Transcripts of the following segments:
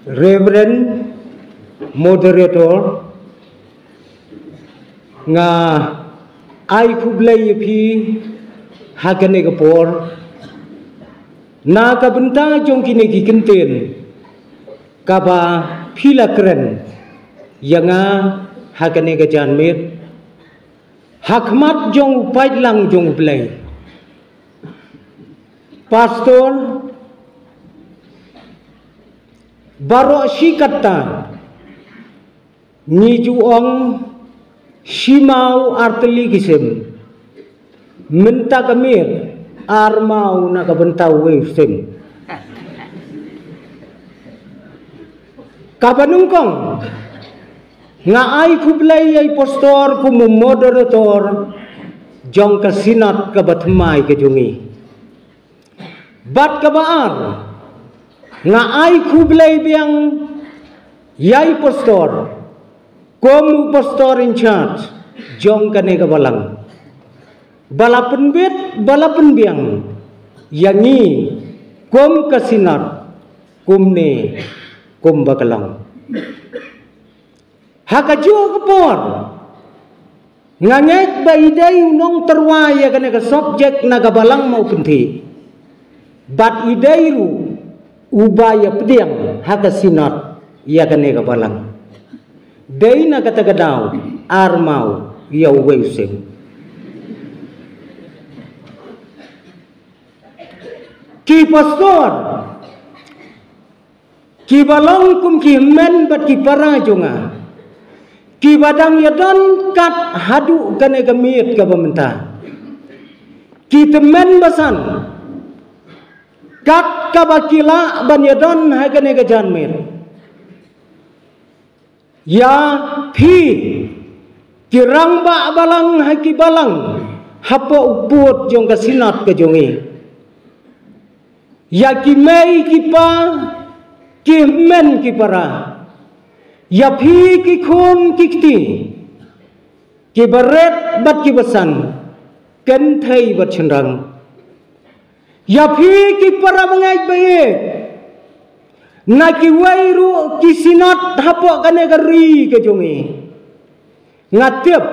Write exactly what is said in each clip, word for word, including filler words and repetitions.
Reverend Moderator, nga ai khublei ïa phi ha kane ka por na ka bynta jong kine ki kyntien kaba phi la kren ïa nga ha kane ka janmiet ha khmat jong u paidlang jong U Blei. Pastor, baroh shi katta ngi ju ong shi maw ar tylli ki sim. Mynta ka miet ar maw na ka bynta uwei u sim. Kaba nyngkong, nga ai khublei ïa i pastor kum u moderator jong ka synod kaba thymmai ka jong ngi. Bad kaba ar, nga ai khublei biang ïa i pastor kum u pastor in charge jong kane ka balang, ba la pynbit ba la pynbiang ïa ngi kum ka synod kumne kumba ka long. Ha kajuh ka por, nga ngeit ba i dei u nongtyrwa ïa kane ka subject na ka balang Mawpynthih, bad i dei ruh uba ïa pdiang ha ka synod ïa kane ka balang. Dei na kata ka daw ar maw ïa uwei u sim. Ki pastor kiba long kum ki hynmen bad ki para jong nga, kiba dang ïa don kat haduh kane ka miet kaba mynta, ki tymmen basan kat kaba ki lah ban ïa don ha kane ka janmiet. Ïa phi ki rangbah balang ha ki balang hapoh u pud jong ka synod ka jong ngi, ïa ki mei ki pa, ki hynmen ki para, ïa phi ki khun ki kti, kiba rit bad kiba san, kynthei bad shynrang, ïa phi ki para bangeit ba ïeit na kiwei ruh ki synod hapoh kane ka ri ka jong ngi. Nga tip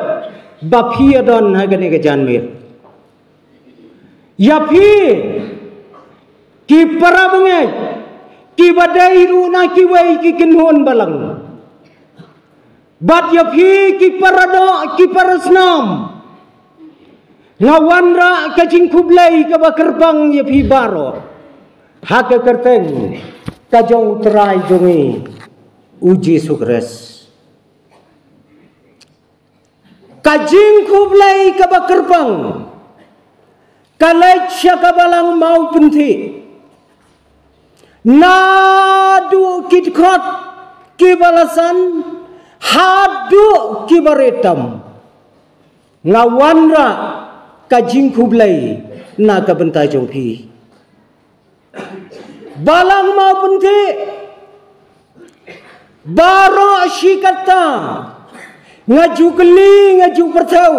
ba phi ïa don ha kane ka janmiet. Ïa phi ki para bangeit kiba dei ruh na kiwei ki kynhun balang, bad ïa phi ki para doh ki para snam, nga wanrah ka jingkhublei kaba kyrpang ïa phi baroh ha ka kyrteng ka jong U Trai jong ngi U Jisu Khrist. Ka jingkhublei kaba kyrpang ka leit sha ka balang Mawpynthih, naduh ki dkhot kiba la san haduh kiba rit tam. Nga wanrah ka jingkhublei na ka bynta jong phi. Balang Mawpynthih, baroh shi katta nga ju kylli, nga ju pyrthew,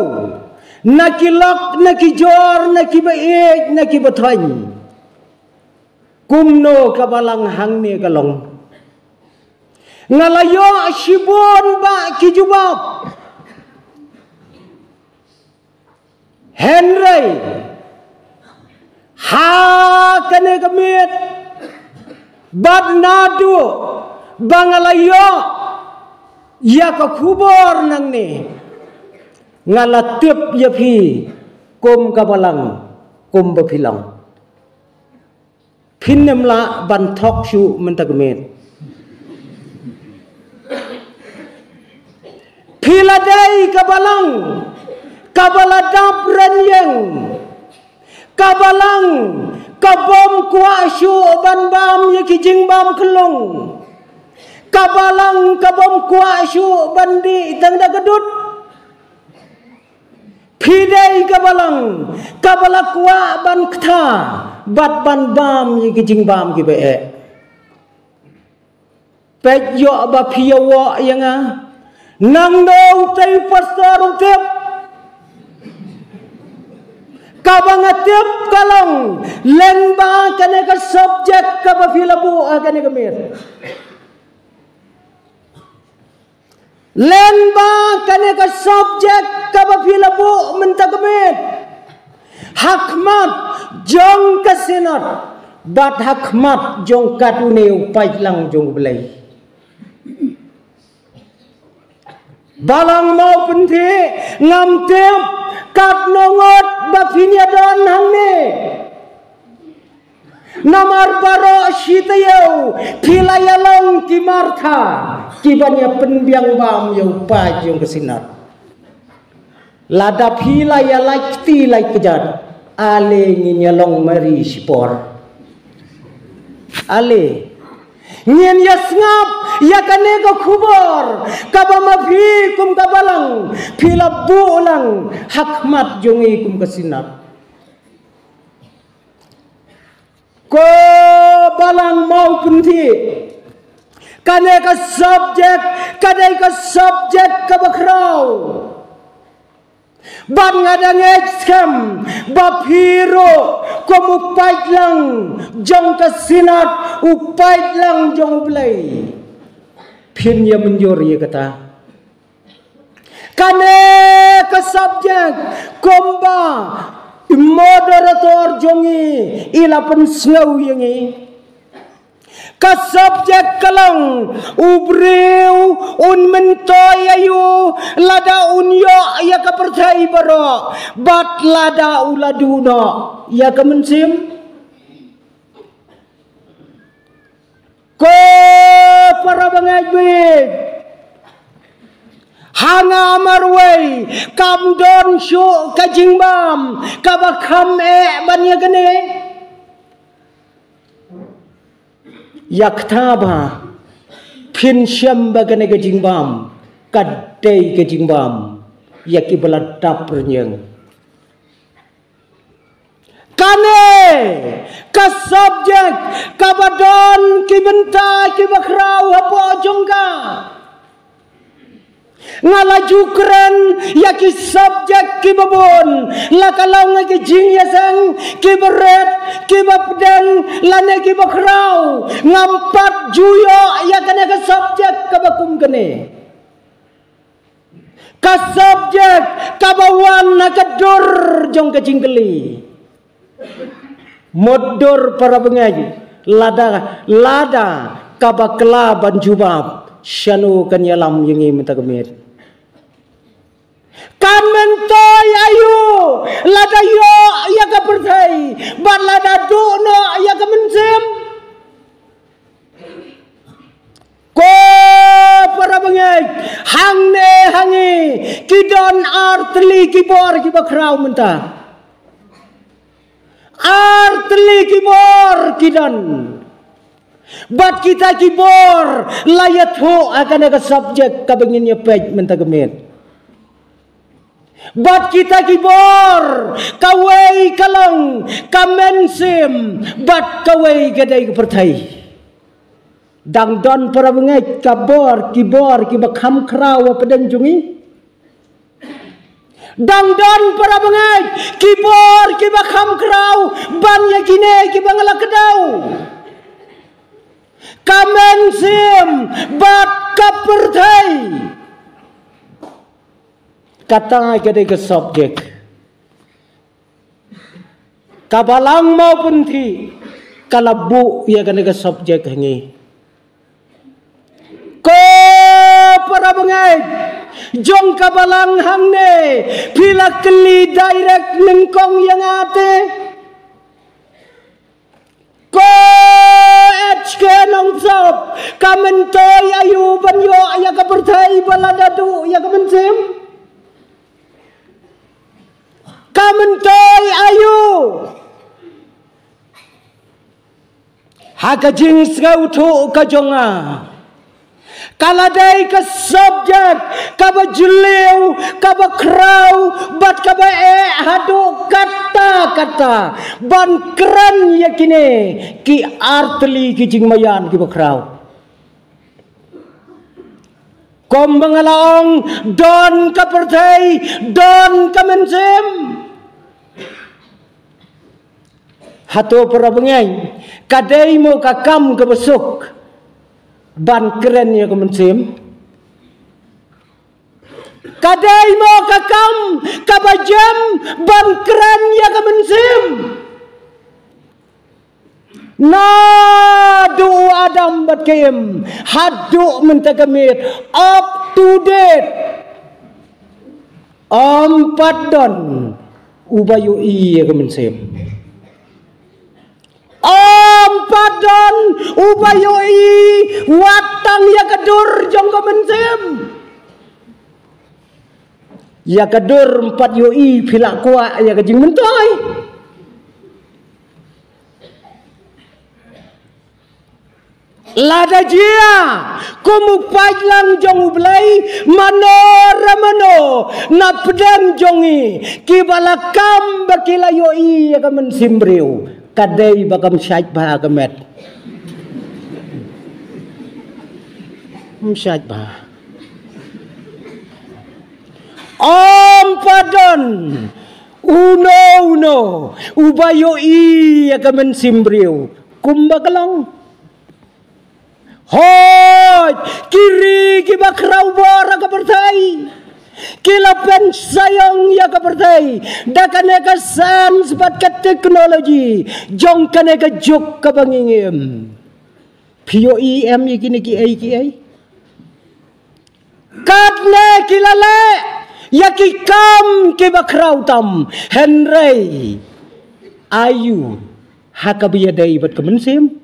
na ki lok, na ki jor, na kiba ïeit, na kiba thoiñ, kumno ka balang hangne ka long. Nga la ïoh shibun bah ki jubab. Hynrei ha kane ka miet bad naduh ba nga la ïoh ïa ka khubor nangne, nga la tip ïa phi kum ka balang kumba phi long. Phin ym lah ban thok shuh mynta ka miet. Phi la dei ka balang kaba la dap rynïeng, ka balang kabym kwah shuh ban bam ïa ki jingbam khyllung, ka balang kabym kwah shuh ban dih tang da ka dud. Phi dei ka balang kaba la kwah ban kta bad ban bam ïa ki jingbam kiba eh. Peit ïoh ba phi ïa wok ïa nga. Nangno utei u pastor u tip? Kaba nga tip ka long lyngba kane ka subject kaba phi la buh ha kane ka miet. Lyngba kane ka subject kaba phi la buh mynta ka miet, ha khmat jong ka Synod bad ha khmat jong katto katne u paidlang jong U Blei. Balang Mawpynthih, ngam tip katno ngut ba phin ïadon hangne. Namar baroh shi taïew phi la ïalong ki martyr kiban ïa pynbiang bam ïa u paid jong ka Synod. Lada phi la ïa lait kti lait kjat, ale ngin ïalong mari shipor. Ale ngin ïa sngap ïa kane ka khubor kaba ma phi kum ka Balang phi la buh lang ha khmat jong ngi kum ka Synod. Ko Balang Mawpynthih, kane ka subject ka dei ka subject kaba khraw. Bad nga da ngeit skhem ba phi ruh kum u paidlang jong ka Synod, u paidlang jong U Blei, phin ïa mynjur ïa kata. Kane ka subject kumba i moderator jong ngi i la pynsngew ïa ngi, ka subject ka long: U briew un myntoi aïu lada un ïoh ïa ka pyrthei baroh bad lada u la duh noh ïa ka mynsiem? Ko para bangeit bad ha nga marwei, kam don shuh ka jingbam kaba kham eh ban ïa kane. Ïa kata ba phin shem ba kane ka jingbam ka dei ka jingbam ïa kiba la dap rynïeng. Kane ka subject kaba don ki bynta kiba khraw hapoh jong ka. Nga la ju kren ïa ki subject kiba bun, la ka long ïa ki jingïaseng kiba rit, kiba pdeng lane kiba khraw. Ngam pat ju ïoh ïa kane ka subject kaba kum kane. Ka subject kaba wan na ka dur jong ka jingkylli. Mutdur para bangeit, lada, lada kaba kla ban jubab, shano kan ïalam ïa ngi mynta ka miet? Kan myntoi aïu lada ïoh ïa ka pyrthei bad lada duh noh ïa ka mynsiem? Ko para bangeit, hangne ha ngi ki don ar tylli ki bor kiba khraw mynta. Ar tylli ki bor ki don. Bad kita ki bor la ïathuh ha kane ka subject kaba ngin ïa peit mynta ka miet. Bad kita ki bor, kawei ka long ka mynsiem, bad kawei ka dei ka pyrthei. Dang don para bangeit ka bor, ki bor kiba kham khraw hapdeng jong ngi? Dang don para bangeit ki bor kiba kham khraw ban ïa kine kiba nga la kdew? Ka mynsiem bad ka pyrthei. Kata ka dei ka subject kaba Balang Mawpynthih ka la buh ïa kane ka subject ha ngi. Ko para bangeit jong ka Balang hangne, phi la kylli direct nyngkong ïa nga te. Ko H K Nongsob, ka myntoi aïu ban ïoh ïa ka pyrthei ba lada duh ïa ka mynsiem? Ka myntoi aïu? Ha ka jingsngewthuh ka jong nga, ka la dei ka subject kaba jylliew, kaba khraw, bad kaba eh haduh katta katta ban kren ïa kine ki ar tylli ki jingmaïan kiba khraw. Kumba nga la ong, don ka pyrthei, don ka mynsiem. Hato para bangeit, ka dei mo ka kam kaba suk ban kren ïa ka mynsiem? Ka dei mo ka kam kaba jem ban kren ïa ka mynsiem. Naduh u Adam bad ka Im haduh mynta ka miet, up to date. Ym pat don uba ïohi ïa ka mynsiem. Ym pat don uba ïohi wat tang ïa ka dur jong ka mynsiem. Ïa ka dur ym pat ïohi, phi la kwah ïa ka jingmyntoi. Lada jia kum u paidlang jong U Blei, mano re mano na pdeng jong ngi kiba la kam ba ki la ïohi ïa ka mynsiem briew, ka dei ba kam shait bha ka met. Ym shait bha. Ym pat don uno uno uba ïohi ïa ka mynsiem briew kumba ka long. Hooid, ki ri kiba khraw bor ha ka pyrthei ki la pynsaiong ïa ka pyrthei da kane ka science bad ka technology jong kane ka juk kaba ngi im. Phi ïohi em ïa kine kiei kiei? Katne ki la leh ïa ki kam kiba khraw tam, hynrei aïu ha kaba ïadei bad ka mynsiem?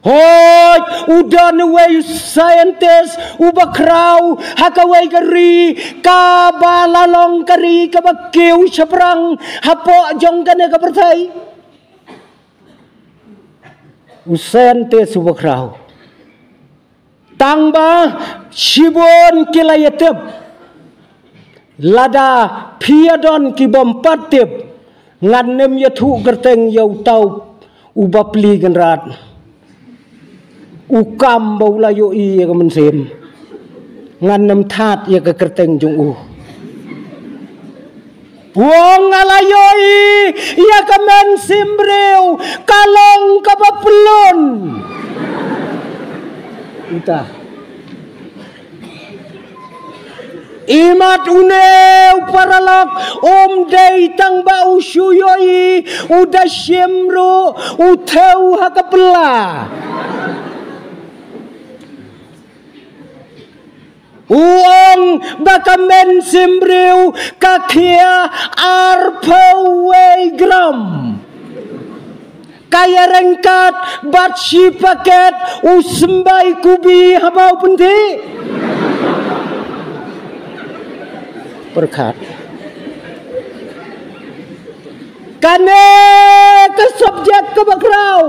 Hooid, u don uwei u scientist uba khraw ha kawei ka ri kaba la long ka ri kaba kiew shaphrang hapoh jong kane ka pyrthei. U scientist uba khraw. Tang ba shibun ki la ïatip. Lada phi ïadon ki bym pat tip, ngan nym ïathuh kyrteng ïa uta u bapli kynrad. U kam ba u la ïohi ïa ka mynsiem, ngan nym thad ïa ka kyrteng jong u. Ong nga la ïohi ïa ka mynsiem briew, ka long kaba pyllun. Uta. Imat une u paralok um dei tang ba u shu ïohi, u da shim ruh, u thew ha ka pla. U ong ba ka mynsiem briew ka khia arphew wei gram. Ka ïaryngkat bad shi paket u symbai kubi ha bau pynthih. Pyrkhat. Kane ka subject kaba khraw.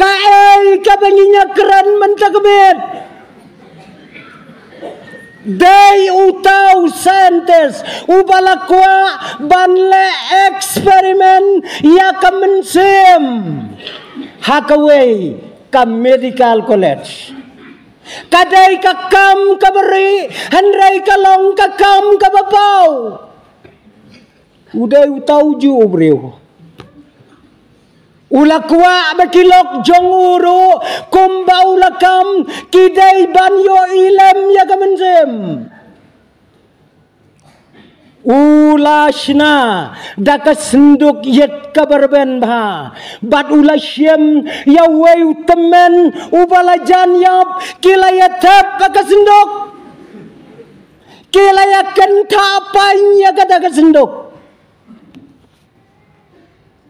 Kaei kaba ngi ïa kren mynta ka miet? Dei uta u scientist uba la kwah ban leh experiment ïa ka mynsiem ha kawei ka medical college. Ka dei ka kam kaba rieh, hynrei ka long ka kam kaba paw. U dei uta u juh u briew. U la kwah ba ki lok jong u ruh kumba u la kam ki dei ban ïohi lem ïa ka mynsiem. U la shna da ka synduk ïit kaba rben bha bad u la shim ïa uwei u tymmen uba la jan ïap, ki la ïa thep ha ka synduk. Ki la ïa kynthah pain ïa kata ka synduk.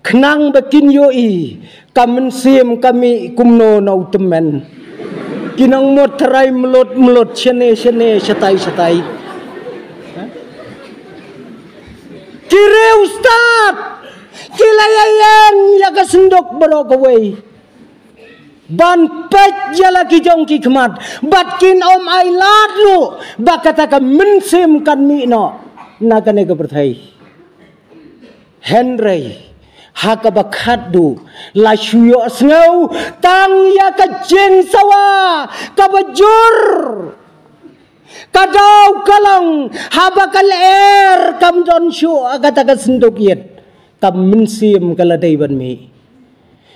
Khnang ba kin ïohi ka mynsiem ka mih kumno na u tymmen. Ki nang mut trai mlut mlut shane shane shatai shatai. Ki riewstad. Ki la ïa ïeng ïa ka synduk baroh kawei. Ban peit ïa la ki jong ki khmat bad kin ym ai lad ruh ba kata ka mynsiem kan mih noh na kane ka pyrthei. Hynrei ha kaba khatduh la shu ïohsngew tang ïa ka jingsawa kaba jur. Ka daw ka long haba ka lyer kam don shuh ha kata ka synduk ïit, ka mynsiem ka la dei ban mih.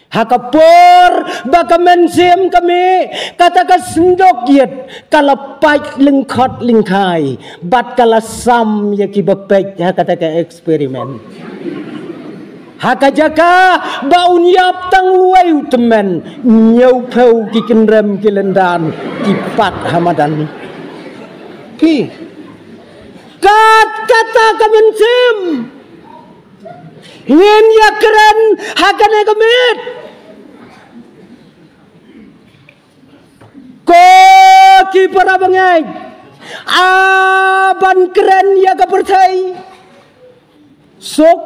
Ha ka por ba ka mynsiem ka mih, kata ka synduk ïit ka la pait lyngkhot lyngkhai, bad ka la sam ïa kiba peit ha kata ka experiment. Ha ka jaka ba un ïap tang uwei u tymmen, hynñiewphew ki kynrem ki lyndan ki pat ha madan. Phi. Kat kata ka mynsiem. Ngin ïakren ha kane ka miet. Ko ki para bangeit, a ban kren ïa ka pyrthei. Suk.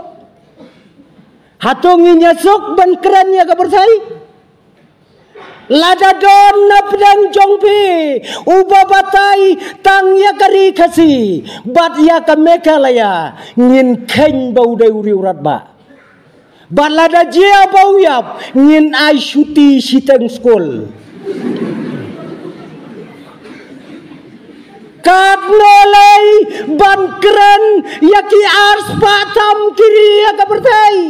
Hato ngin ïa suk ban kren ïa ka pyrthei? Lada don na pdeng jong phi uba batai tang ïa ka ri Khasi bad ïa ka Meghalaya, ngin kheiñ ba u dei u riewrat ba. Bad lada jia ba u ïap, ngin ai shuti shiteng skul. Katno lei ban kren ïa ki arspah tam ki ri ïa ka pyrthei.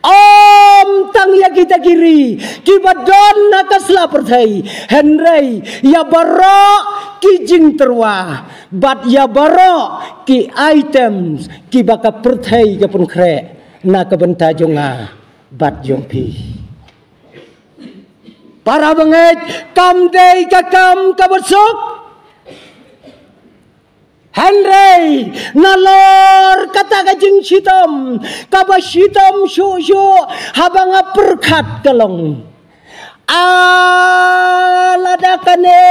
Ym tang ïa kita ki ri kiba don na ka sla pyrthei, hynrei ïa baroh ki jingtyrwa bad ïa baroh ki items kiba ka pyrthei ka pynkhreh na ka bynta jong nga bad jong phi. Para bangeit, kam dei ka kam kaba suk. Hynrei nalor kata ka jingshitom kaba shitom shuh shuh, haba nga pyrkhat ka long, a, lada kane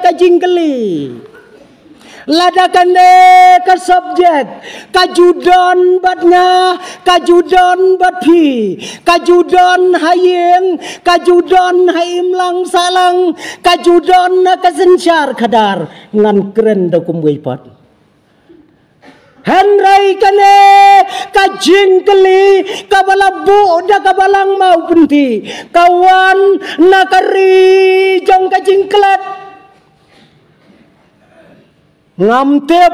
ka jingkylli, lada kane ka subject ka ju don bad nga, ka ju don bad phi, ka ju don ha ïing, ka ju don ha imlang sahlang, ka ju don ha ka synshar khadar, ngan kren da kumwei pat. Hynrei kane ka jingkylli kaba la buh da ka Balang Mawpynthi ka wan na ka ri jong ka jingklet. Ngam tip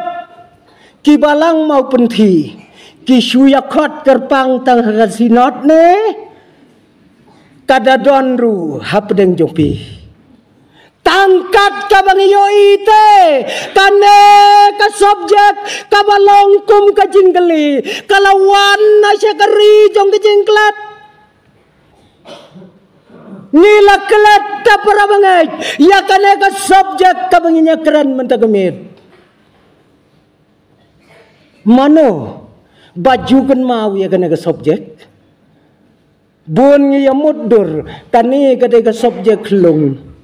ki Balang Mawpynthi ki shu ïa khot kyrpang tang ha ka synod ne, ka da don ruh hapdeng jong phi. Tang kat kaba ngi ïohi te, kane ka subject kaba long kum ka jingkylli ka la wan na sha ka ri jong ka jingklet. Ngi la klet, para bangeit, ïa kane ka subject kaba ngin ïa kren mynta ka miet. Mano ba ju kynmaw ïa kane ka subject? Bun ngi ïa mutdur, kane ka dei ka subject lung.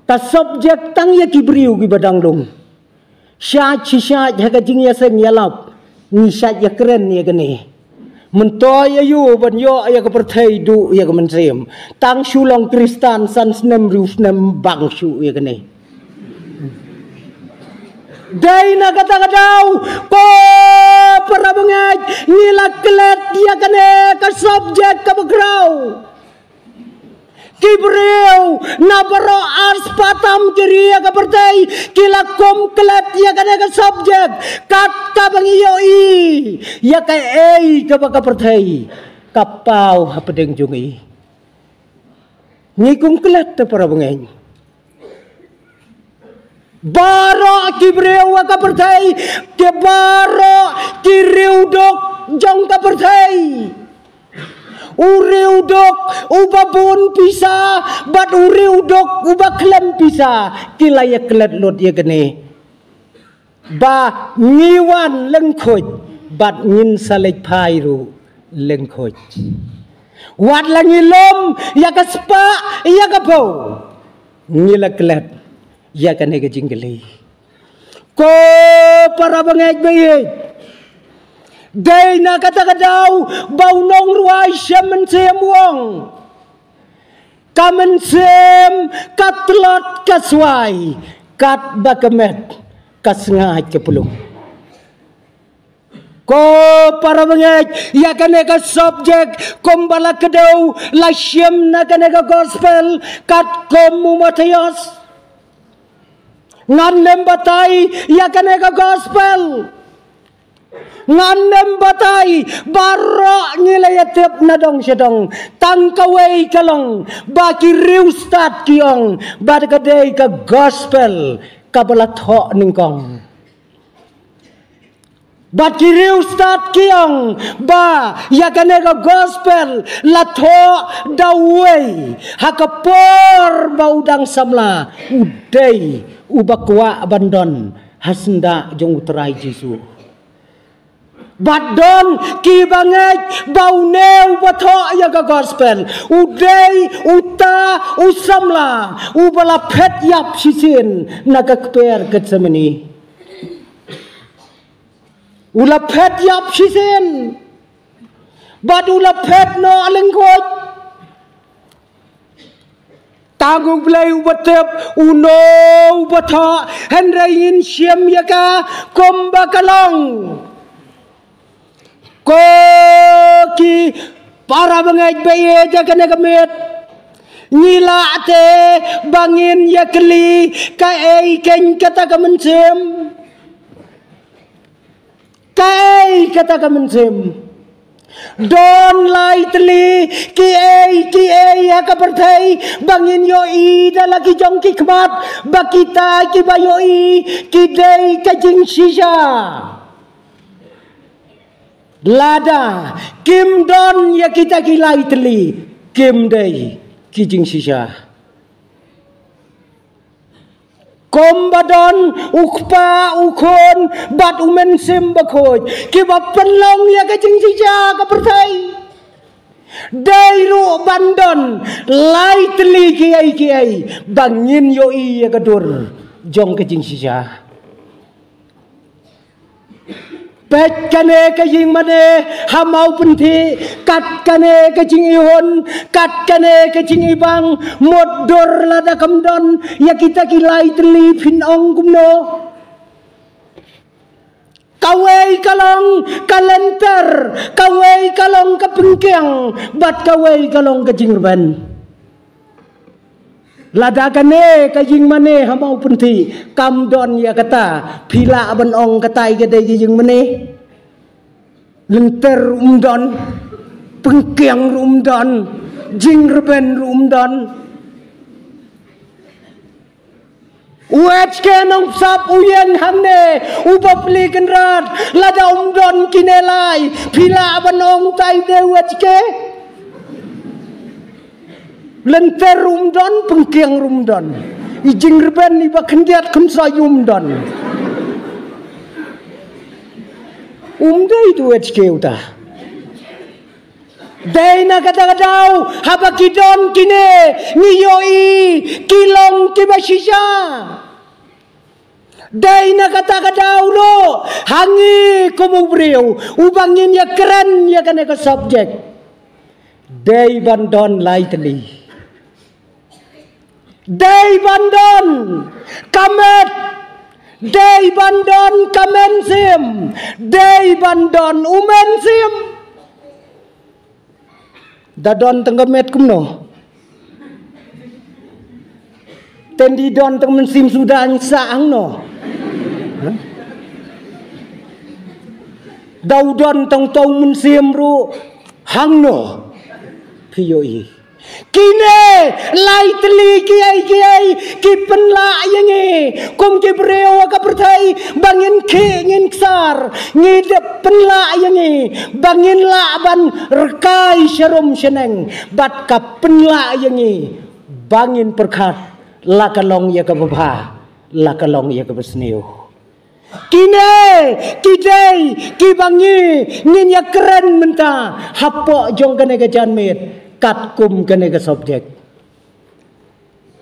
Ka subject tang ïa ki briew kiba dang lung. Shait shi shait ha ka jingïaseng ïalap, ngi shait ïa kren ïa kane. Myntoi aïu ban ïoh ïa ka pyrthei duh ïa ka mynsiem. Tang shu long Khristan san snem hynriew snem bang shuh ïa kane. Dei na kata ka daw, ko para bangeit, ngi la klet ïa kane ka subject kaba khraw. Ki briew na baroh arspah tam ki ri ïa ka pyrthei ki la kum klet ïa kane ka subject, kat kaba ngi ïohi ïa kaei kaba ka pyrthei ka paw hapdeng jong ngi. Ngi kum klet te, para bangeit. Baroh ki briew ha ka pyrthei, ki baroh ki riewduk jong ka pyrthei. U riewduk uba bun pisa bad u riewduk uba khlem pisa, ki la ïa klet lut ïa kane. Ba ngi wan lyngkhuid bad ngin sa leit phai ruh lyngkhuid. Wat la ngi lum ïa ka spah ïa ka phew, ngi la klet ïa kane ka jingkylli. Ko para bangeit ba ïeit, dei na kata ka daw ba u nongrwai Shem Mynsiem u ong, ka mynsiem ka tlot ka swai, katba ka met ka sngaid ka plung. Ko para bangeit, ïa kane ka subject kumba la kdew la shim na kane ka gospel, katkum u Mathaios. Ngan nym batai ïa kane ka gospel. Ngan ym batai, baroh ngi la ïa tip na dong sha dong. Tang kawei ka long, ba ki riewstad ki ong, ba ka dei ka gospel, kaba la thoh nyngkong. Bad ki riewstad ki ong, ba ïa kane ka gospel, la thoh da uwei, ha ka por ba u dang samla, u dei, uba kwah ban don, ha syndah jong u Trai Jisu. Bad don kiba ngeit ba une uba thoh ïa ka gospel, u dei uta u samla, uba la phet ïap shisien na ka kper Gethsemane. U la phet ïap shisien. Bad u la phet noh lyngkhuid. Tang U Blei uba tip, uno uba thoh, hynrei ngin shim ïa ka kumba ka long. Ko ki para bangeit ba ïeit ha kane ka miet. Ngi lah te ba ngin ïa kylli, kaei keiñ kata ka mynsiem. Kaei kata ka mynsiem. Don lai tylli, kiei, kiei ha ka pyrthei, ba ngin ïohi da la ki jong ki khmat, ba kita kiba ïohi, ki dei ka jingshisha. Lada, kim don ïa kita ki lai tylli, kim dei, ki jingshisha. Kumba don u Kpa, u Khun, bad u Mynsiem Bakhuid. Kiba pynlong ïa ka jingshisha ka pyrthei. Dei ruh ban don, lai tylli kiei kiei, ba ngin ïohi ïa ka dur, jong ka jingshisha. Peit kane ka jingmane ha Mawpynthih, kat kane ka jingihun, kat kane ka jingibang, mutdur lada kam don, ïa kita ki lai tylli phin ong kumno. Kawei ka long ka lynter, kawei ka long ka pynkiang, bad kawei ka long ka jingrben. Lada kane ka jingmane ha Mawpynthih, kam don ïa kata, phi lah ban ong kata ïa ka dei ka jingmane. Lynter ruh um don, pynkiang ruh um don, jingrben ruh um don. U H K Nongbsap u ïeng hangne, u bapli kynrad, lada um don kine lai, phi lah ban ong tai de u H K. Lynter ruh um don, pynkiang ruh um don. I jingrben iba khyndiat khynsaw um don. Um dei tu H K uta. Dei na kata ka daw, haba ki don kine, ngi ïohi, ki long kiba shisha. Dei na kata ka daw ruh, ha ngi kum u briew, uba ngin ïa kren ïa kane ka subject. Dei ban don lai tylli. Dei ban don ka met, dei ban don ka mynsiem, dei ban don u mynsiem. Da don tang ka met kumno? Tang di don tang mynsiem suda ngi sah hangno? Da u don tang tang mynsiem ruh hangno? Phi ïohi. Kine, lai tylli kiei kiei, ki pynlah ïa ngi. Kum ki briew ha ka pyrthei, ba ngin khih ngin ksar, ngi dep pynlah ïa ngi, ba ngin lah ban rkai sharum shaneng, bad ka pynlah ïa ngi, ba ngin pyrkhat, la ka long ïa kaba bha, la ka long ïa kaba sniew. Kine, ki dei, kiba ngi, ngin ïa kren mynta, hapoh jong kane ka janmiet, katkum kane ka subject.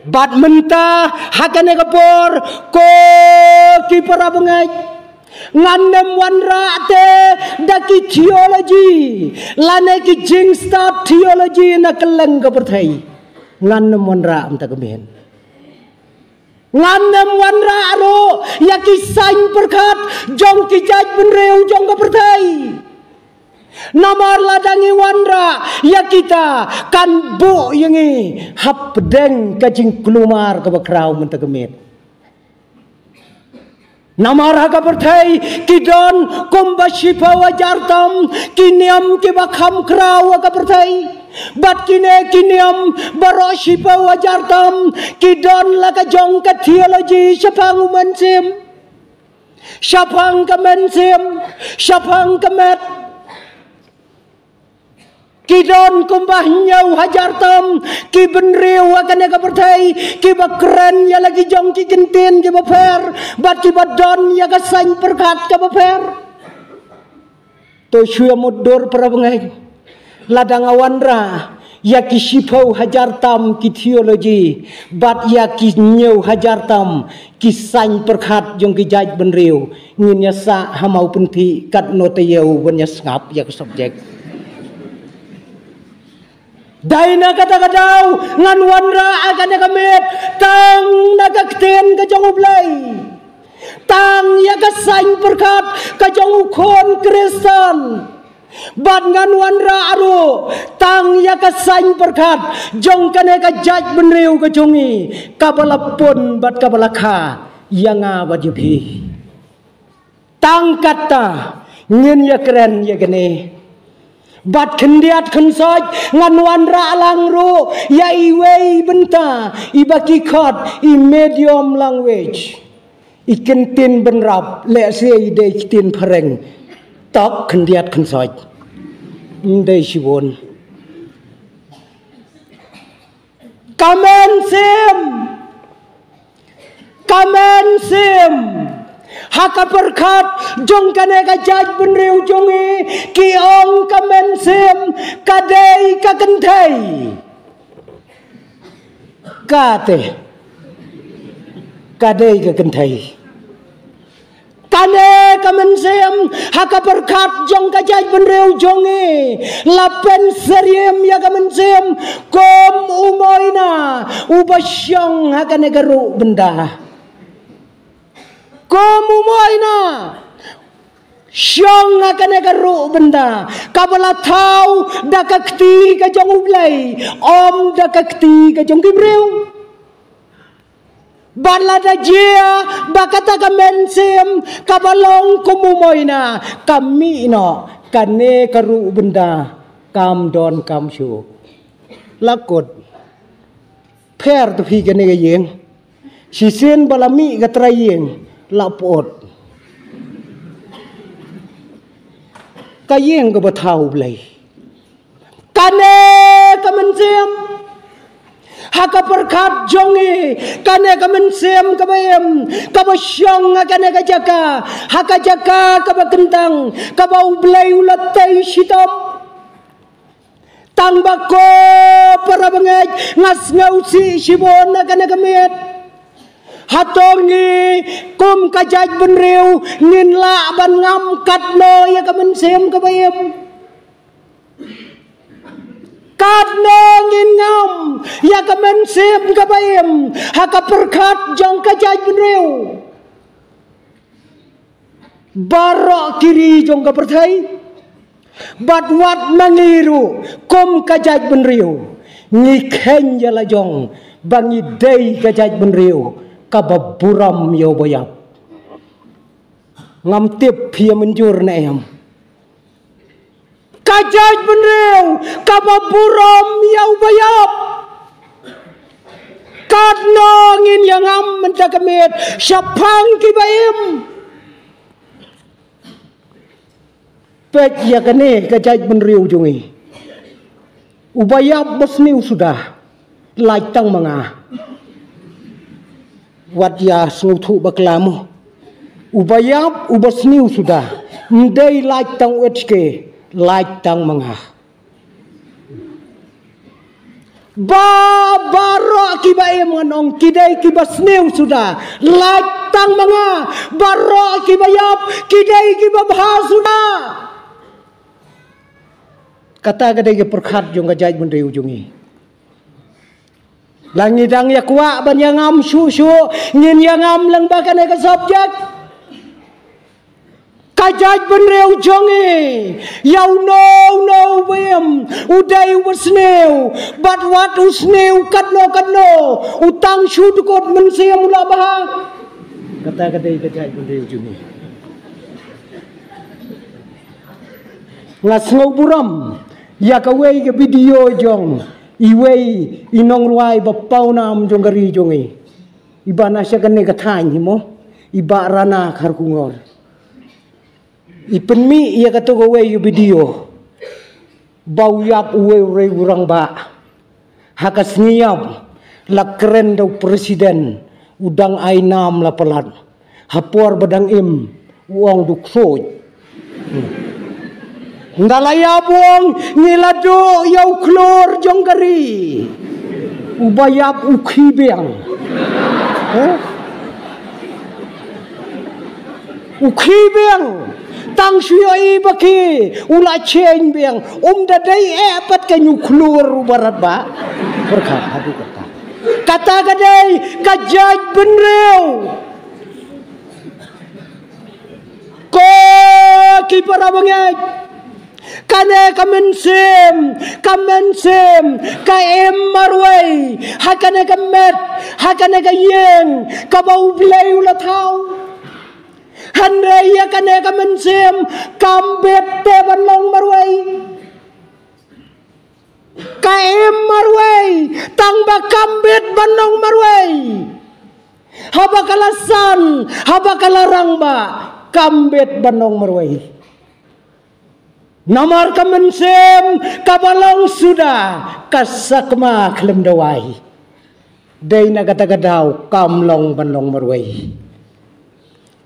Bad mynta, ha kane ka por, ko ki para bangeit, ngan ym wanrah te, da ki theology, lane ki jingstad theology na kylleng ka pyrthei. Ngan ym wanrah mynta ka miet. Ngan ym wanrah ruh, ïa ki saiñ pyrkhat, jong ki jaitbynriew jong ka pyrthei. Namar lada ngi wanrah, ïa kita, kan buh ïa ngi, hapdeng ka jingkulmar kaba khraw mynta ka miet. Namar ha ka pyrthei ki don kumba shiphew hajar tam ki niam kiba kham khraw ha ka pyrthei. Bad kine ki niam baroh shiphew hajar tam ki don la ka jong ka theology shaphang u mynsiem, shaphang ka mynsiem, shaphang ka met. Ki don kumba hynñiew hajar tam ki bynriew ha kane ka pyrthei kiba kren ïa la ki jong ki kyntien kiba pher bad kiba don ïa ka saiñ pyrkhat kaba pher. To shu ïa mutdur para bangeit. Lada nga wanrah ïa ki shiphew hajar tam ki theology bad ïa ki hynñiew hajar tam ki saiñ pyrkhat jong ki jaitbynriew, ngin ïa sah ha maw pynthih katno taïew ban ïa sngap ïa ka subject. Dei na kata ka daw ngan wanrah ha kane ka miet tang na ka ktien ka jong U Blei, tang ïa ka saiñ pyrkhat ka jong u khun Khristan. Bad ngan wanrah ruh tang ïa ka saiñ pyrkhat jong kane ka jaitbynriew ka jong ngi kaba la pun bad kaba la kha ïa nga bad ïa phi. Tang kata ngin ïa kren ïa kane. Bad khyndiat khynsoit ngan wanrah lang ruh ïa iwei i bynta iba ki khot i medium language. I kyntien bynrap lehse i dei i kyntien phareng. Tok khyndiat khynsoit. Ym dei shibun. Ka mynsiem. Ka mynsiem. Ha ka pyrkhat jong kane ka jaitbynriew jong ngi ki ong ka mynsiem ka dei ka kynthei. Kata ka dei ka kynthei. Kane ka mynsiem ha ka pyrkhat jong ka jaitbynriew jong ngi la pynsyriem ïa ka mynsiem kum u moina uba shong ha kane ka ruh bynda. Kum u moina shong ha kane ka ruh bynda kaba la thaw da ka kti ka jong U Blei, ym da ka kti ka jong ki briew. Bad lada jia ba kata ka mynsiem kaba long kum u moina ka mih noh, kane ka ruh bynda kam don kam shuh. La kut. Pher tu phi kane ka ïing. Shisien ba la mih ka trai ïing la put. Ka ïing kaba thaw U Blei. Kane ka mynsiem ha ka pyrkhat jong ngi, kane ka mynsiem kaba im kaba shong ha kane ka jaka, ha ka jaka kaba kyntang kaba U Blei u la tei shitom. Tang ba ko para bangeit nga sngewsih shibun na kane ka miet. Hato ngi kum ka jaitbynriew ngin lah ban ngam katno ïa ka mynsiem kaba im? Katno ngin ngam ïa ka mynsiem kaba im ha ka pyrkhat jong ka jaitbynriew? Baroh ki ri jong ka pyrthei bad wat ma ngi ruh kum ka jaitbynriew ngi kheiñ ïa la jong ba ngi dei ka jaitbynriew kaba burom ïa uba ïap. Ngam tip phi ïa mynjur ne em. Ka jaitbynriew kaba burom ïa uba ïap. Katno ngin ïa ngam mynta ka miet shaphang kiba im? Peit ïa kane ka jaitbynriew jong ngi. Uba ïap ba sniew suda. Lait tang ma nga. Wat ïa sngewthuh bakla mo. Uba ïap uba sniew suda. Ym dei lait tang u H K. Lait tang ma nga. Ba baroh kiba im ngan ong ki dei kiba sniew suda. Lait tang ma nga. Baroh kiba ïap ki dei kiba bha suda. Kata ka dei ka pyrkhat jong ka jaitbynriew jong ngi. La ngi dang ïa kwah ban ïa ngam shuh shuh ngin ïa ngam lang ba kane ka subject. Ka jaitbynriew jong ngi ïa uno uno uba im u dei uba sniew bad wat u sniew katno katno u tang shu dkut mynsiem u la bha. Kata ka dei ka jaitbynriew jong ngi. Nga sngewburom ïa kawei ka video jong iwei i nongrwai ba pawnam jong ka ri jong ngi, iba na sha kane ka thaiñ hi mo, i Bah Rana Kharkongor. I pynmih ïa kato kawei ka video ba u ïap uwei u rangbah. Ha ka sngi ïap la kren da u president, u dang ai nam la palat. Ha por ba dang im u ong du ksuid. Nda la ïap u ong ngi la duh ïa u khlur jong ka ri. Uba ïap u khie biang. Eh? U khie biang. Tang shu ïohi ba khie u la change biang. Um da dei eh pat ka ñiukhlur u barat ba. Pyrkhat haduh kata. Kata ka dei ka jaitbynriew. Ko ki para bangeit. Kane ka mynsiem, ka mynsiem, ka im marwei ha kane ka met, ha kane ka ïing kaba U Blei u la thaw. Hynrei ïa kane ka mynsiem kam bit te ban long marwei. Ka im marwei tang ba kam bit ban long marwei. Haba ka la san, haba ka la rangbah, kam bit ban long marwei. Namar ka mynsiem kaba long suda ka sakma khlem dawai. Dei na kata ka daw kam long ban long marwei.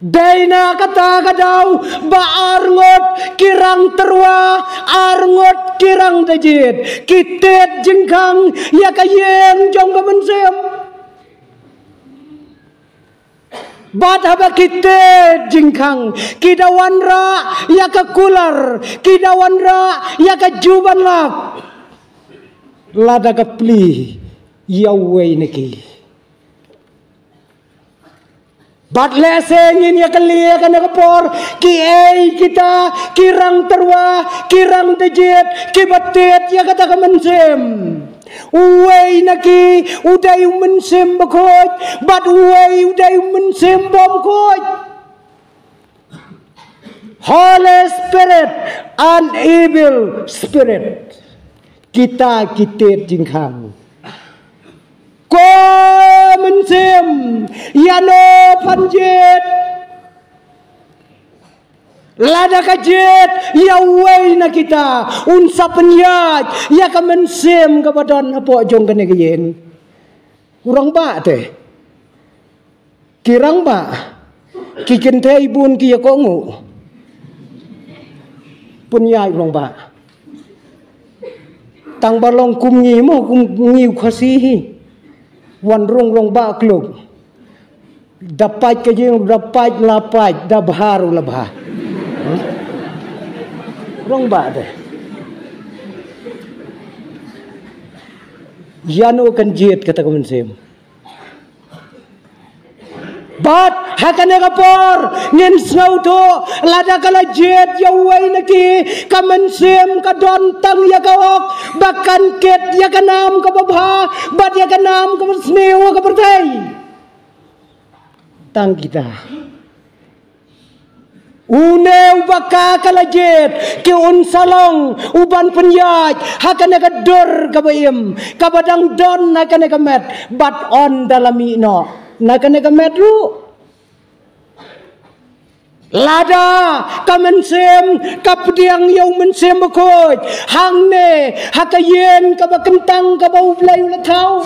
Dei na kata ka daw ba arngut ki rang tyrwa, arngut ki rang da jied, ki tied jingkhang ïa ka ïing jong ka mynsiem. Bad haba ki tied jingkhang, ki da wanrah ïa ka kular, ki da wanrah ïa ka jubanlak. Lada ka plie ïa uwei na ki. Bad lehse ngin ïa kylli ïa kane ka por, ki ei kita, ki rang tyrwa, ki rang da jied, ki ba tied ïa kata ka mynsiem. Uwei na ki u dei u Mynsiem Bakhuid, bad uwei u dei u Mynsiem Bymkhuid. Holy Spirit and evil spirit. Kita ki tied jingkhang. Ko mynsiem, ïano phan jied? Lada ka jied ïa uwei na kita, un sa pynïaid ïa ka mynsiem kaba don hapoh jong kane ka ïing. U rangbah te. Ki rangbah, ki kynthei bun ki ïa kohnguh. Pynïaid u rangbah. Tang ba long kum ngi mo, kum ngi u Khasi hi. Wan rung rangbah kluk. Da pait ka jing, da pait la pait, da bha ruh la bha. Rangbah te. Ïano kan jied kata ka mynsiem. Bad ha kane ka por ngin sngewthuh, lada ka la jied ïa uwei na ki, ka mynsiem ka don tang ïa ka hok ba kan kit ïa ka nam kaba bha bad ïa ka nam kaba sniew ha ka pyrthei. Tang kita. Une uba ka ka la jied, ki un sa long u ban pynïaid ha kane ka dur kaba im, kaba dang don ha kane ka met, bad ynda la mih noh na kane ka met ruh. Lada ka mynsiem ka pdiang ïa u Mynsiem Bakhuid hangne ha ka ïing kaba kyntang kaba U Blei u la thaw.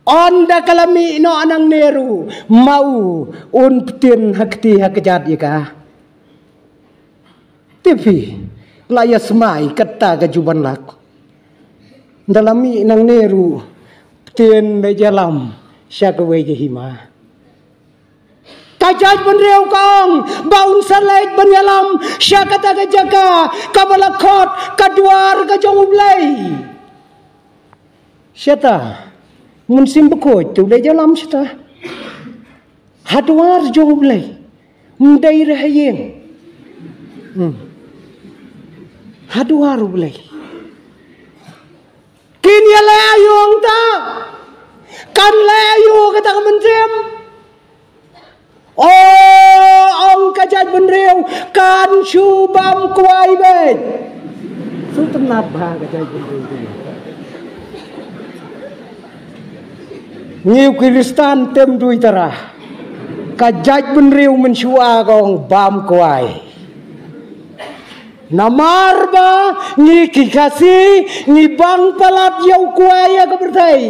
Ynda ka la mih noh nangne ruh, ma u un ptien ha kti ha kjat ïa ka. Te phi la ïa smai kata ka jubanlak. Ynda la mih nangne ruh, ptien leit ïalam sha kawei ka hima. Ka jaitbynriew ka ong ba un sa leit ban ïalam sha kata ka jaka kaba la khot ka duar ka jong U Blei. Shata, Mynsiem Bakhuid te u leit ïalam shata. Ha duar jong U Blei. Ym dei re ha ïing. Hmm. Ha duar U Blei. Kin ïaleh aïu hangta? Kan leh aïu kata ka mynsiem? O, ong ka jaitbynriew, kan shu bam kwai beit. Shu tynnat bha ka jaitbynriew. Ngi u Khristan tem dui tara. Ka jaitbynriew mynshuwa ka ong bam kwai. Namar ba ngi ki Khasi ngi bang palat ïa u kwai ïa ka pyrthei.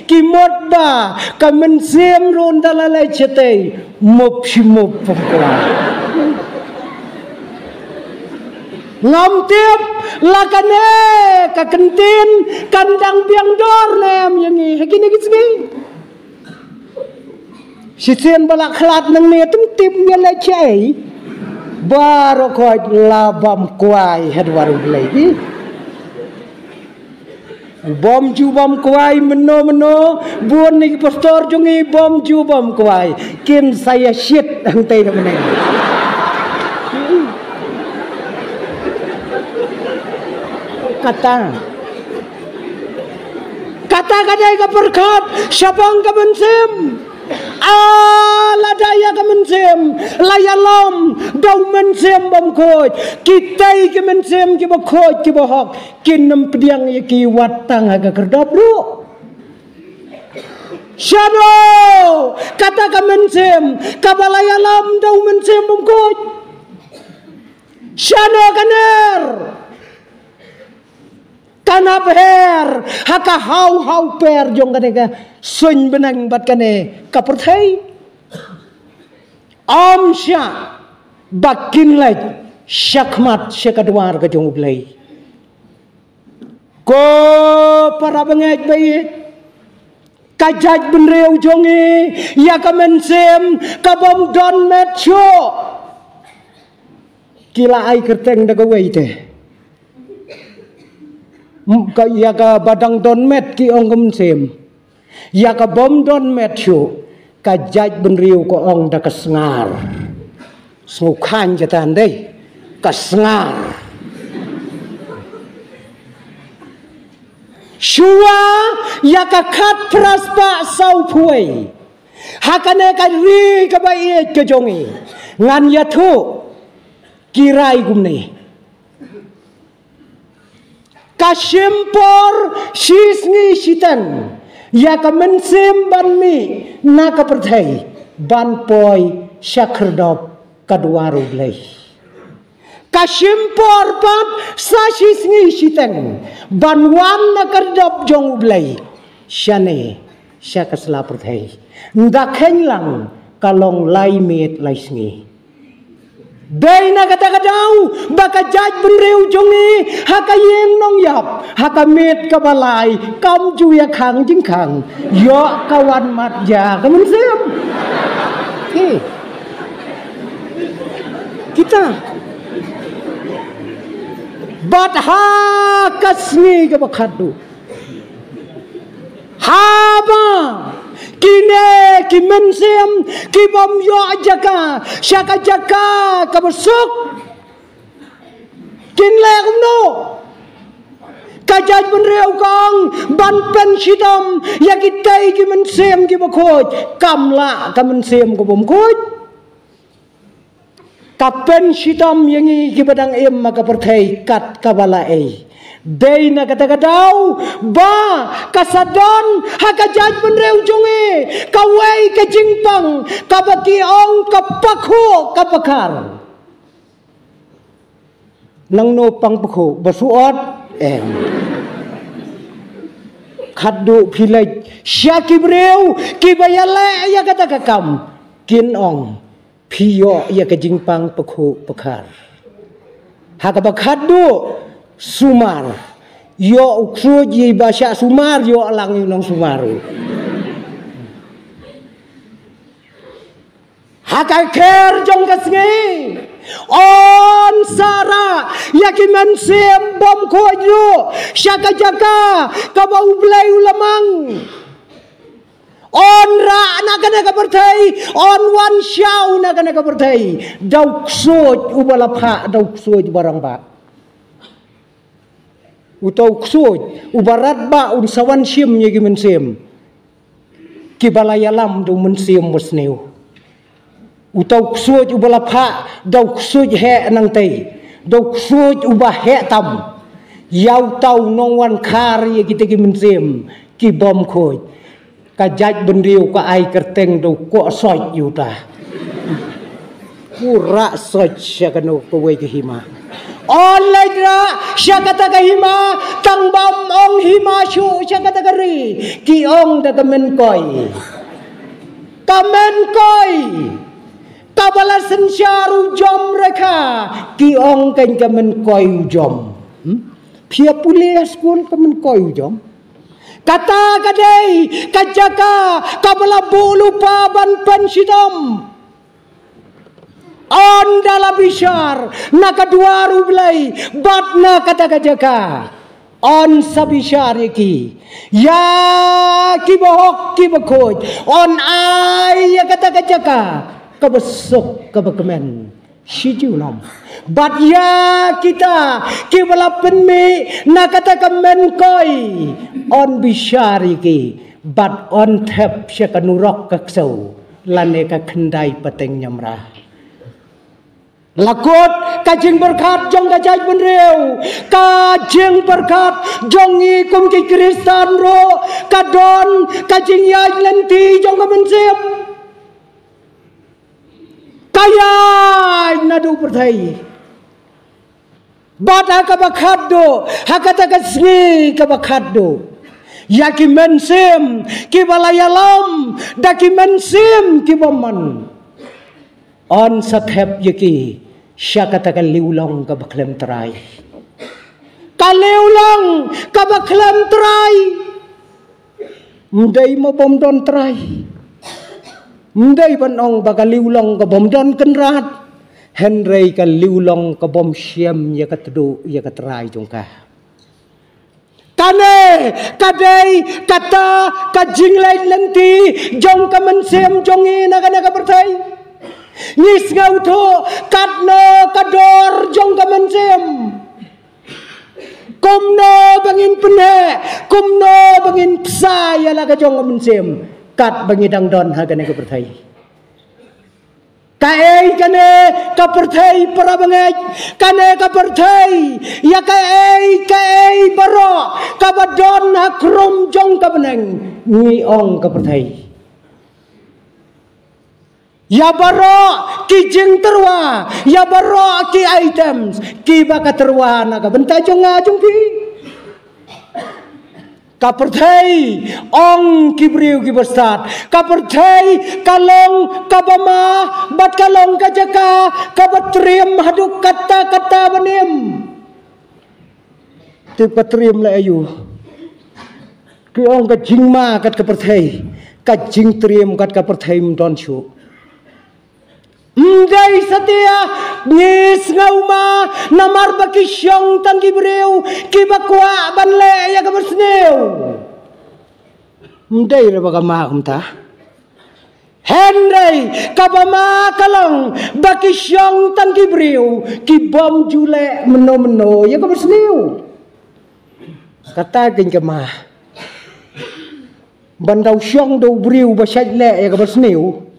Ki mut ba ka mynsiem ruh ynda la leit shatei mup shi mup pyrkhat. Ngam tip la kane ka kyntien kan dang biang dor ne em ïa ngi ha kine ki sngi. Shisien ba la khlad nangne tymtip ïa leit shaei. Baroh khoit la bam kwai ha dwar U Blei. Bam ju bam kwai mynno mynno, bun na ki pastor jong ngi bam ju bam kwai. Kin sa ïa shit hangtei da mynne. Kata. Kata ka dei ka pyrkhat shaphang ka mynsiem. A, lada ïa ka mynsiem la ïalam da u mynsiem bymkhuid, kitei ki mynsiem kiba khuid kiba hok kin ym pdiang ïa ki wat tang ha ka khyrdop ruh. Shano kata ka mynsiem kaba la ïalam da u mynsiem bymkhuid? Shano ka ner? Kan hap her ha ka haw haw per jong kane ka suiñ bneng bad kane ka pyrthei. Ym shah ba kin leit shakhmat sha ka dwar ka jong U Blei. Ko para bangeit ba ïeit, ka jaitbynriew jong ngi ïa ka mynsiem kabym don met shuh. Ki la ai kyrteng da kawei te. M-, ka, ïa kaba dang don met ki ong ka mynsiem. Ïa kabym don met shuh, ka jaitbynriew ka ong da ka sngar. Sngewkhan jatan dei, ka sngar. Shuwa ïa ka khatphra spah sawphew wei, ha kane ka ri kaba ïeit ka jong ngi, ngan ïathuh ki rai kumne. Ka shim por shisngi shiteng ïa ka mynsiem ban mih na ka pyrthei ban poi sha khyrdop ka dwar U Blei. Ka shim por pat sa shisngi shiteng ban wan na ka khyrdop jong U Blei shane sha ka sla pyrthei. Nda kheiñ lang ka long lai miet lai sngi. Dei na kata ka daw ba ka jaitbynriew jong ngi ha ka ïing nongïap, ha ka miet kaba lai, kam ju ïa khang jingkhang, ïoh ka wan mat ïa ka mynsiem. Ki. Kita. Bad ha ka sngi kaba khatduh, haba kine ki mynsiem kibym ïoh jaka sha ka jaka kaba suk, kin leh kumno? Ka jaitbynriew ka ong ban pynshitom ïa kitei ki mynsiem kiba khuid, kam lah ka mynsiem kaba ym khuid. Ka pynshitom ïa ngi kiba dang im ha ka pyrthei kat kaba la ei. Dei na kata ka daw ba ka sa don ha ka jaitbynriew jong ngi kawei ka jingpang kaba ki ong ka pakhuh ka pakhar. Nangno pang pakhuh, ba suot? Em. Khatduh phi leit sha ki briew kiba ïaleh ïa kata ka kam, kin ong phi ïoh ïa ka jingpang pakhuh pakhar. Ha kaba khatduh sumar, ïoh u ksuid ïa i ba shah sumar, ïoh lang ïa u nongsumar. Ha ka kher jong ka sngi, yn sa rah ïa ki mynsiem bym khuid ruh sha ka jaka kaba U Blei u la mang. Yn rah na kane ka pyrthei, yn wan shaw na kane ka pyrthei da u ksuid uba la phah da u ksuid uba rangbah. Uta u ksuid uba radbah un sa wan shim ïa ki mynsiem kiba la ïalam da u Mynsiem Basniew. Uta u ksuid uba la phah da u ksuid heh nangtei, da u ksuid uba heh tam, ïa uta u nongwan khar ïa kita ki mynsiem ki bym khuid. Ka jaitbynriew ka ai kyrteng da u koh soit ïa uta. U rah soit sha kano kawei ka hima. Yn leit rah sha kata ka hima, tang bym ong hima shuh sha kata ka ri, ki ong da ka mynkoi. Ka mynkoi. Kaba la synshar u Jom Rekha, ki ong kan ka mynkoi u Jom. Hmm? Phi ïa pule ha skul, ka mynkoi u Jom. Kata ka dei ka jaka kaba la buh lypa ban pynshitom. Ynda la bishar na ka duwar U Blei bad na kata ka jaka, yn sa bishar ïa ki, ïa kiba hok kiba khuid, yn ai ïa kata ka jaka kaba suk kaba kmen shi junom. Bad ïa kita kiba la pynmih na kata ka mynkoi, yn bishar ïa ki bad yn thep sha ka nurok ka ksew lane ka khyndai pateng ñiamra. La kut ka jingpyrkhat jong ka jaitbynriew, ka jingpyrkhat jong ngi kum ki Khristan ruh, ka don ka jingïaid lynti jong ka mynsiem. Ka ïaid naduh pyrthei. Bad ha kaba khatduh, ha kata ka sngi kaba khatduh, ïa ki mynsiem kiba la ïalam da ki mynsiem ki bymman, yn sa thep ïa ki sha kata ka liwlong kaba khlem trai. Ka liwlong kaba khlem trai. Ym dei mo bym don trai. Ym dei ban ong ba ka liwlong ka bym don kynrad, hynrei ka liwlong ka bym shem ïa ka tduh ïa ka trai jong ka. Kane ka dei kata ka jingleit lynti jong ka mynsiem jong ngi na kane ka pyrthei. Ngi sngewthuh katno ka dor jong ka mynsiem. Kumno ba ngin pynheh, kumno ba ngin pynshai ïa la ka jong ka mynsiem, kat ba ngi dang don ha kane ka pyrthei. Kaei kane ka pyrthei para bangeit, kane ka pyrthei, ïa kaei kaei baroh kaba don ha khrum jong ka bneng, ngi ong ka pyrthei. Ïa baroh ki jingtyrwa, ïa baroh ki items kiba ka tyrwa na ka bynta jong nga jong phi. Ka pyrthei, ong ki briew kiba stad, ka pyrthei ka long kaba ma, bad ka long ka jaka kaba triem haduh katta katta ban im. Tip ka triem leh aïu? Ki ong ka jingma kat ka pyrthei, ka jingtriem kat ka pyrthei ym don shuh. Ym dei satia ngi sngewma namar ba ki shong tang ki briew kiba kwah ban leh ïa kaba sniew. Ym dei re ba ka ma kumta. Hynrei kaba ma ka long ba ki shong tang ki briew ki bym ju leh mynno mynno ïa kaba sniew. Kata keiñ ka ma. Ban da u shong da u briew ba shait leh ïa kaba sniew.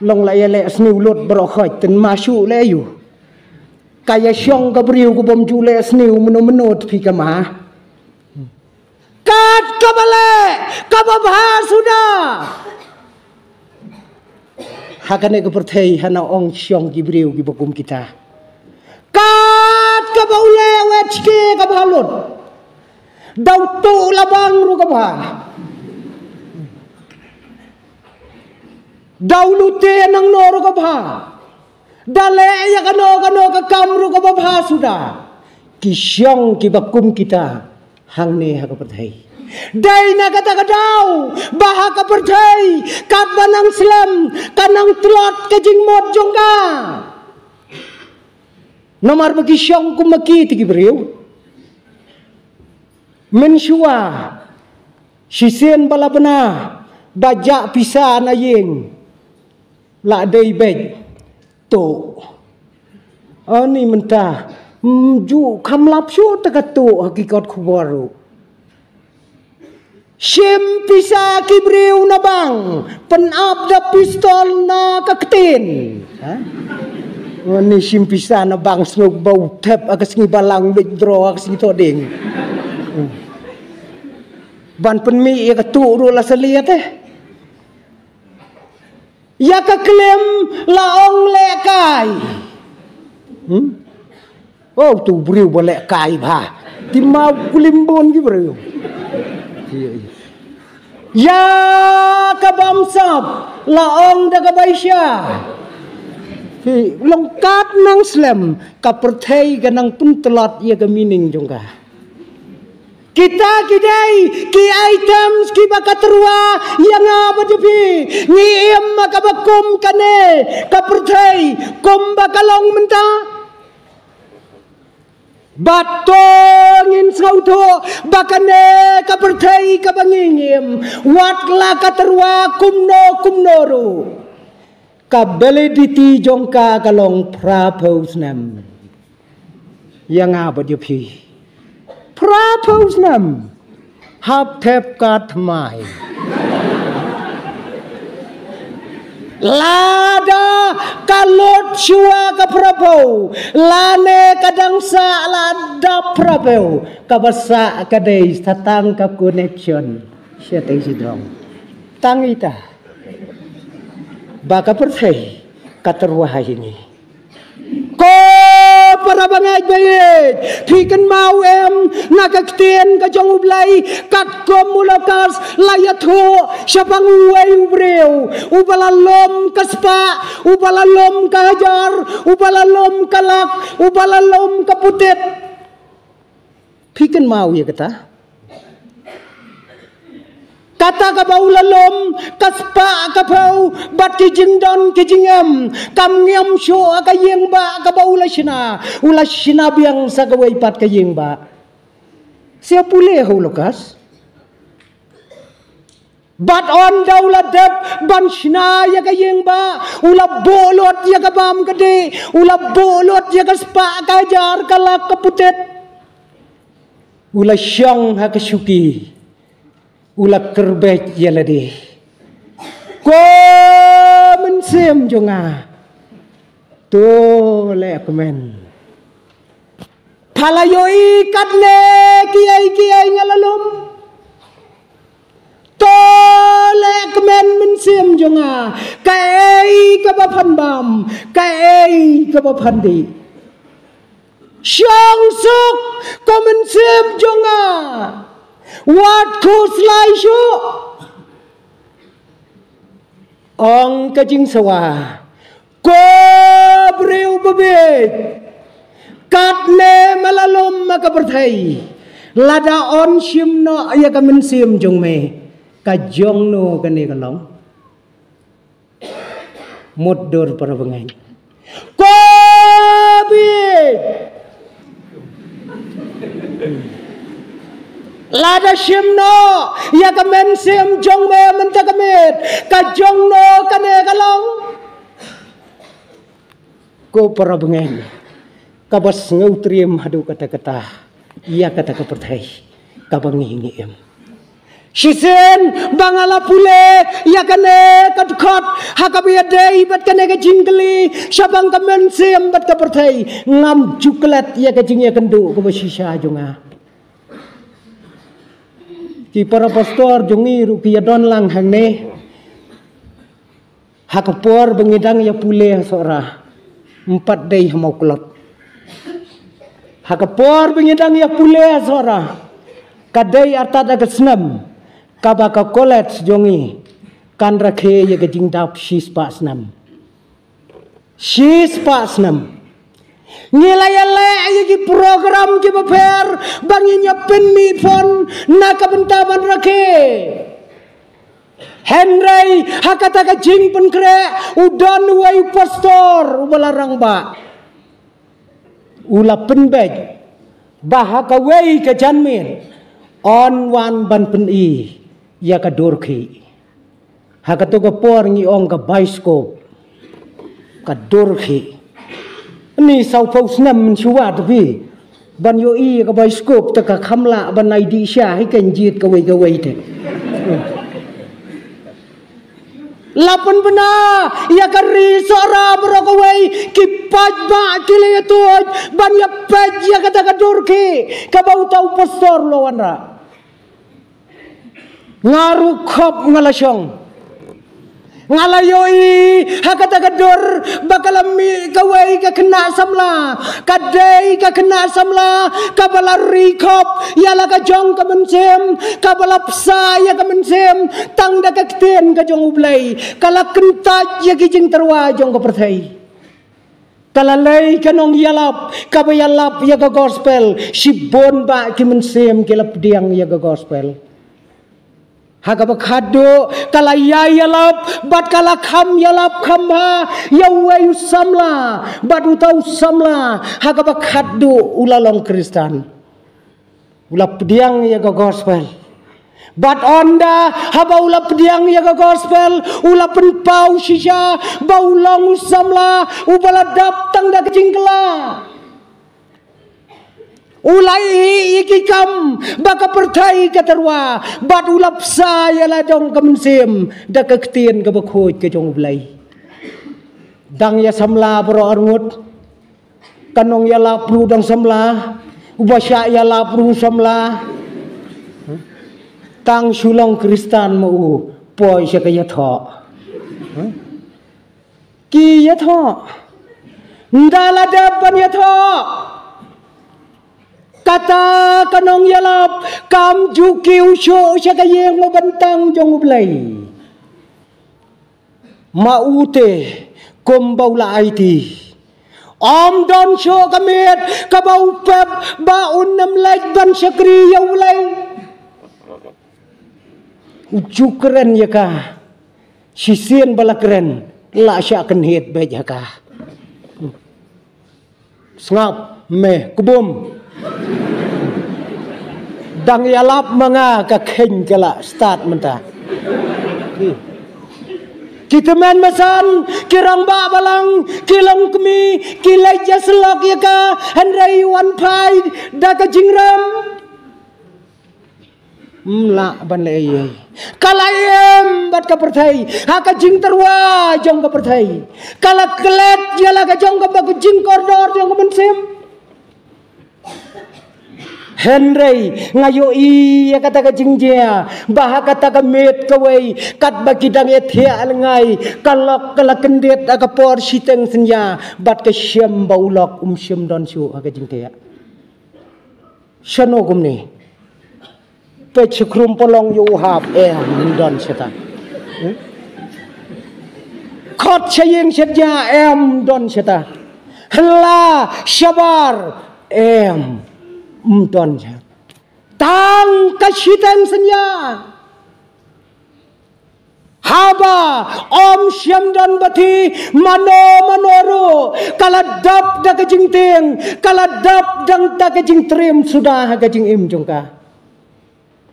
Long la ïa leh sniew lut baroh khoit, tang ma shuh leh aïu? Ka ïa shong ka briew ka bym ju leh sniew mynno mynno te phi ka ma. Kat kaba leh kaba bha suda. Ha kane ka pyrthei hana ong shong ki briew kiba kum kita. Kat kaba u leh wet shke kaba ha lut. Da u tuh labang ruh kaba ha. Da u lute nangno ruh kaba ha. Da leh ïa kano kano ka kam ruh kaba bha suda. Ki shong kiba kum kita hangne ha ka pyrthei. Dei na kata ka daw ba ha ka pyrthei katba nang slem ka nang tlot ka jingmut jong ka. Namar ba ki shong kum ma ki te ki briew. Mynshuwa shisien ba la bna ba jah pisa na ïing. La dei beit tuh. Ani mynta ym ju kham lap shuh te ka tuh ha ki kot khubor ruh. Shim pisa ki briew na bank, pynap da pistol na ka ktien. Ha? Ngani shim pisa na bank, sngewbha u thep ha ka sngi balang, withdraw ha ka sngi thohdieng. Ban pynmih ïa ka tuh ruh la saliat eh. Ïa ka klim la ong lehkai. Hmm? Oh, tu briew ba lehkai bha. Ti mau klim bun ki briew. Ïa ka bamsap la ong da ka baisha. Hi, long kat nang slem, ka pyrthei ka nang pyntlot ïa ka meaning jong ka. Kita ki dei ki items kiba ka tyrwa ïa nga bad ïa phi. Ngi im ha kaba kum kane ka pyrthei kumba ka long mynta. Bad to ngin sngewthuh ba kane ka pyrthei kaba ngi im, wat la ka tyrwa kumno kumno ruh, ka validity jong ka ka long phra phew snem. Ïa nga bad ïa phi, phra phew snem. Hap thep ka thymmai. Lada ka lut shuwa ka phra phew, lane ka dang sah la dap phra phew, kaba sah ka dei sa tang ka connection shatei shajrong. Tang ita ba ka pyrthei ka tyrwa ha ïa ngi. Ko para bangeit baieit, phi kynmaw em na ka ktien ka jong U Blei, katkum u Lukas la ïathuh shaphang uwei u briew uba la lum ka spah, uba la lum ka hajar, uba la lum ka lak, uba la lum ka putit. Phi kynmaw ïa kata? Kata kaba u la lum ka spah ka phew bad ki jingdon ki jingem, kam ngim shuh ha ka ïing ba kaba u la shna, u la shna biang sa kawei pat ka ïing ba. Sia pule ha u Lukas. Bad ynda u la dep ban shna ïa ka ïing ba, u la buh lut ïa ka bam ka dih, u la buh lut ïa ka spah ka hajar, ka lak ka putit. U la shong ha ka shuki, u la kyrbit ïa lade. Ko mynsiem jong nga, to leh kmen. Pha la ïohi katne kiei kiei nga la lum. To leh kmen mynsiem jong nga, kaei kaba phan bam, kaei kaba phan dih. Shong suk ko mynsiem jong nga, wat khuslai shuh. Ong ka jingsawa, ko briew babieit, katne me la lum ha ka pyrthei, lada yn shim noh ïa ka mynsiem jong me, ka jong no kane ka long? Mutdur para bangeit. Ko bieit, lada shim noh ïa ka mynsiem jong me mynta ka miet, ka jong no kane ka long? Ko para bangeit, kaba sngewtriem haduh katta katta ïa kata ka pyrthei kaba ngi ngi im. Shisien ba nga la pule ïa kane ka dkhot ha kaba ïadei bad kane ka jingkylli shaphang ka mynsiem bad ka pyrthei, ngam ju klet ïa ka jingïakynduh kaba shisha jong nga. Ki para pastor jong ngi ruh ki ïadon lang hangne. Ha ka por ba ngi dang ïa pule ha Sohra, ym pat dei ha Mawklot. Ha ka por ba ngi dang ïa pule ha Sohra, ka dei artat ha ka snem kaba ka college jong ngi kan rakhe ïa ka jingdap shispah snem. Shispah snem. Ngi la ïaleh ïa ki program kiba pher ba ngin ïa pynmih pon na ka bynta ban rakhe. Hynrei ha kata ka jingpynkhreh, u don uwei u pastor uba la rangbah, u la pynbeit ba ha kawei ka janmiet yn wan ban pyni ïa ka dur khih. Ha kato ka por ngi ong ka bioskop, ka dur khih. Ni sawphew snem mynshuwa te phi, Ban ïohi ïa ka bioskop te ka kham lah ban ai dih sha hi kan jied kawei kawei te. La pynbna ïa ka ri Sohra baroh kawei, ki paidbah ki la ïathuh ban ïa peit ïa kata ka dur khie kaba uta u pastor u la wanrah. Nga ruh khop nga la shong. Nga la ïohi ha kata ka dur ba ka la mih kawei ka khynnah samla. Ka dei ka khynnah samla kaba la ri khop ïa la ka jong ka mynsiem, kaba la bsa ïa ka mynsiem tang da ka ktien ka jong U Blei. Ka la kyntait ïa ki jingtyrwa jong ka pyrthei. Ka la leh ka nongïalap kaba ïalap ïa ka gospel. Shibun bah ki mynsiem ki la pdiang ïa ka gospel. Ha kaba khatduh ka la ïa ïalap bad ka la kham ïalap kham bha ïa uwei u samla, bad uta u samla ha kaba khatduh u la long Khristan. U la pdiang ïa ka gospel. Bad ynda haba u la pdiang ïa ka gospel, u la pynpaw shisha ba u long u samla uba la dap tang da ka jingkylla. U la ïeh ïa ki kam ba ka pyrthei ka tyrwa, bad u la bsa ïa la jong ka mynsiem da ka ktien kaba khuid ka jong U Blei. Dang ïa samla baroh arngut. Ka nongïalap ruh dang samla, uba shah ïalap ruh samla. Tang shu long Khristan ma u poi sha ka ïathoh. Ki ïathoh. Ynda la dep ban ïathoh, kata ka nongïalap kam ju kiew shuh sha ka ïing ba bynta jong U Blei. Ma u te, kumba u la aiti, ym don shuh ka miet kaba u pep ba un ym leit ban shakri ïa U Blei. U ju kren ïa ka. Shisien ba la kren, la shah kynhied beit ha ka. Sngap me kbum. Dang ïalap ma nga ka kheiñ ka la start mynta. Ki tymmen basan, ki rangbah balang, ki longkmie, ki leit ïasyllok ïa ka, hynrei wan phai da ka jingrem. Ym lah ban leh ei ei. Ka la im bad ka pyrthei ha ka jingtyrwa jong ka pyrthei. Ka la klet ïa la ka jong kaba ka jingkordor jong ka mynsiem. Hynrei nga ïohi ïa kata ka jingjia ba ha kata ka miet kawei katba ki dang ïathiah lyngngai, ka lok ka la kyndit ha ka por shiteng synñia bad ka shem ba u lok um shym don shuh ha ka jingthiah. Shano kumne? Peit sha khrum palong ïa u hap, em, ym don shata. Hmm? Khot sha ïing sha jia, em, ym don shata. Hla shabar, em, ym don shata. Tang ka shiteng synñia. Haba ym shym don bathi mano mano ruh, ka la dap da ka jingtieng, ka la dap dang da ka jingtriem suda ha ka jingim jong ka.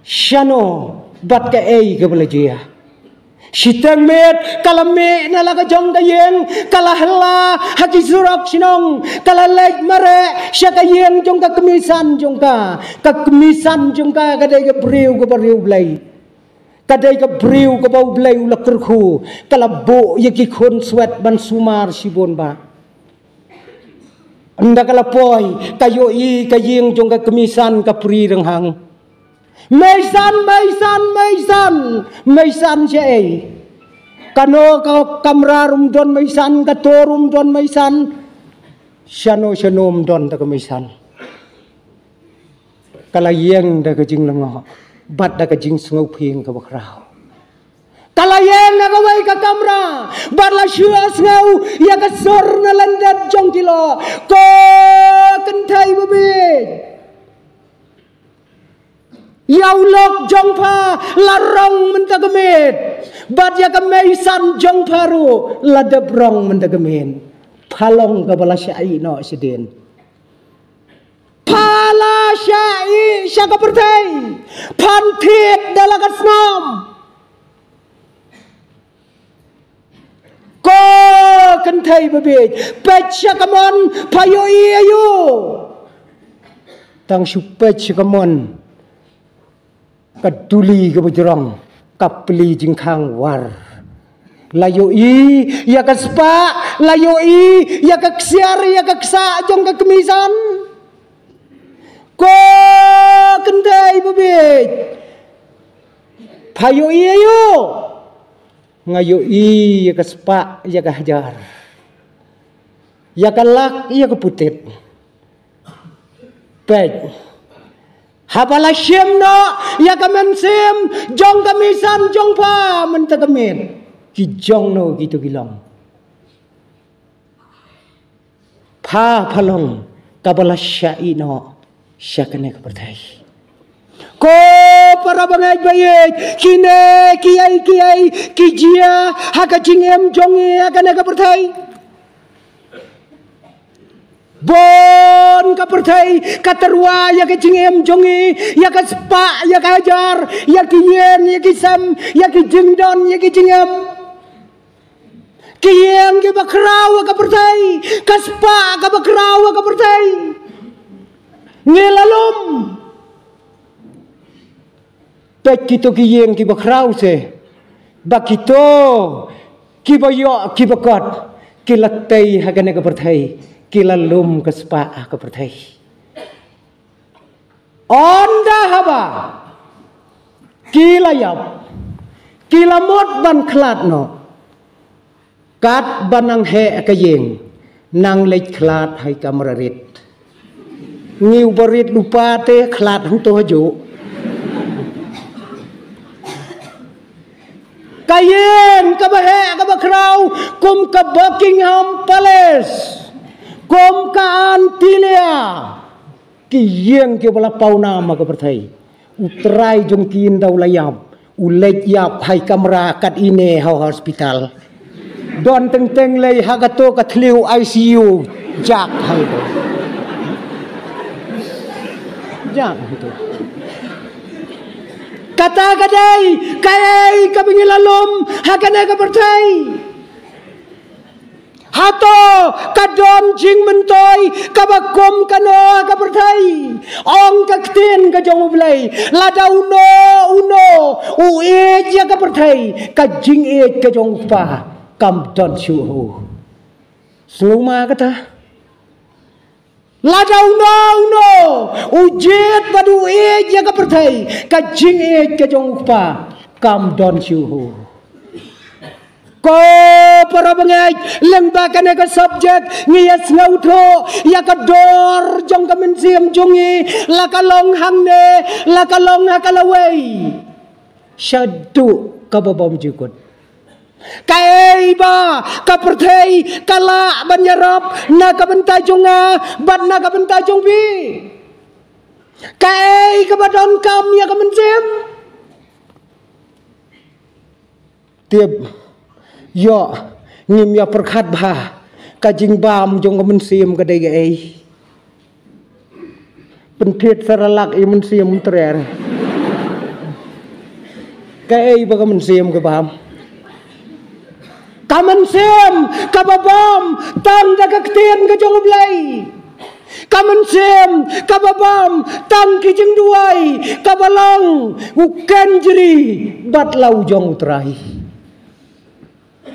Shano bad kaei kaba la jia? Shiteng miet ka la mih na la ka jong ka ïing, ka la hla ha ki surok shnong, ka la leit mareh sha ka ïing jong ka kmie san jong ka. Ka kmie san jong ka ka dei ka briew kaba riewblei. Ka dei ka briew kaba U Blei u la kyrkhu, ka la buh ïa ki khun swet ban sumar shibun bah. Ynda ka la poi, ka ïohi ka ïing jong ka kmie san ka pri rynghang. Mei san, mei san, mei san, mei san shaei? Kano ka kamra ruh ym don mei san, kato ruh ym don mei san. Shano shano ym don da ka mei san. Ka la ïeng da ka jinglyngngoh bad da ka jingsngewphieng kaba khraw. Ka la ïeng ha kawei ka kamra bad la shu sngew ïa ka sur na lyndet jong ki lok, ko kynthei babiej, ïa u lok jong pha la rong mynta ka miet, bad ïa ka mei san jong pha ruh la dep rong mynta ka miet. Pha long kaba la shah ïeh noh shadien. Pha la shah ïeh sha ka pyrthei. Phan thied da la ka snam. Ko kynthei babiej, peit sha kamon pha ïohi aïu? Tang shu peit sha kamon, ka duli kaba jrong, ka pli jingkhang war. La ïohi ïa ka spah, la ïohi ïa ka ksiar, ïa ka ksah jong ka kmie san. Ko kynthei babieit, pha ïohi aïu? Nga ïohi ïa ka spah, ïa ka hajar, ïa ka lak, ïa ka putit. Peit, haba la shim noh ïa ka mynsiem jong ka kmie san jong pha mynta ka miet, ki jong no kito ki long? Pha, pha long kaba la shah ïeh noh sha kane ka pyrthei. Ko para bangeit ba ïeit, kine kiei kiei ki jia ha ka jingim jong ngi ha kane ka pyrthei. Bun ka pyrthei ka tyrwa ïa ka jingim jong ngi, ïa ka spah, ïa ka hajar, ïa ki ïing, ïa ki sem, ïa ki jingdon, ïa ki jingem. Ki ïing kiba khraw ha ka pyrthei, ka spah kaba khraw ha ka pyrthei. Ngi la lum. Peit kito ki ïing kiba khraw se, ba kito kiba ïoh kiba kot, ki la tei ha kane ka pyrthei, ki la lum ka spah ha ka pyrthei. Ynda haba ki la ïap, ki la mut ban khlad noh. Katba nang heh ka ïing, nang leit khlad ha i kamra rit. Ngi uba rit lypa te khlad hangto hajuh. Ka ïing kaba heh kaba khraw, kum ka Buckingham Palace, kum ka Antilia. Ki ïing kiba la pawnam ha ka pyrthei. U trai jong ki ynda u la ïap, u leit ïap ha i kamra kat ine ha hospital. Don teng teng lei ha kato ka thliew I C U. Jak hangto. Jak hangto. Kata ka dei kaei kaba ngi la lum ha kane ka pyrthei. Hato ka don jingmyntoi kaba kum kano ha ka pyrthei? Ong ka ktien ka jong U Blei, lada uno uno u ïeit ïa ka pyrthei, ka jingïeit ka jong U Kpa kam don shuh. Sngewma kata. Lada uno uno u jied bad u ïeit ïa ka pyrthei, ka jingïeit ka jong U Kpa kam don shuh. Ko para bangeit, lyngba kane ka subject ngi ïa sngewthuh ïa ka dor jong ka mynsiem jong ngi, la ka long hangne, la ka long ha ka lawei. Shaduh kaba bymjukut. Kaei ba ka pyrthei ka lah ban ïarap na ka bynta jong nga bad na ka bynta jong phi? Kaei kaba donkam ïa ka mynsiem? Tip, ïoh ngim ïa pyrkhat bha, ka jingbam jong ka mynsiem ka dei kaei? Pynphied sa la lak ïa mynsiem trer. Kaei ba ka mynsiem ka bam? Ka mynsiem kaba bam tang da ka ktien ka jong U Blei. Ka mynsiem kaba bam tang ki jingduwai kaba long u kynjri bad la u jong U Trai.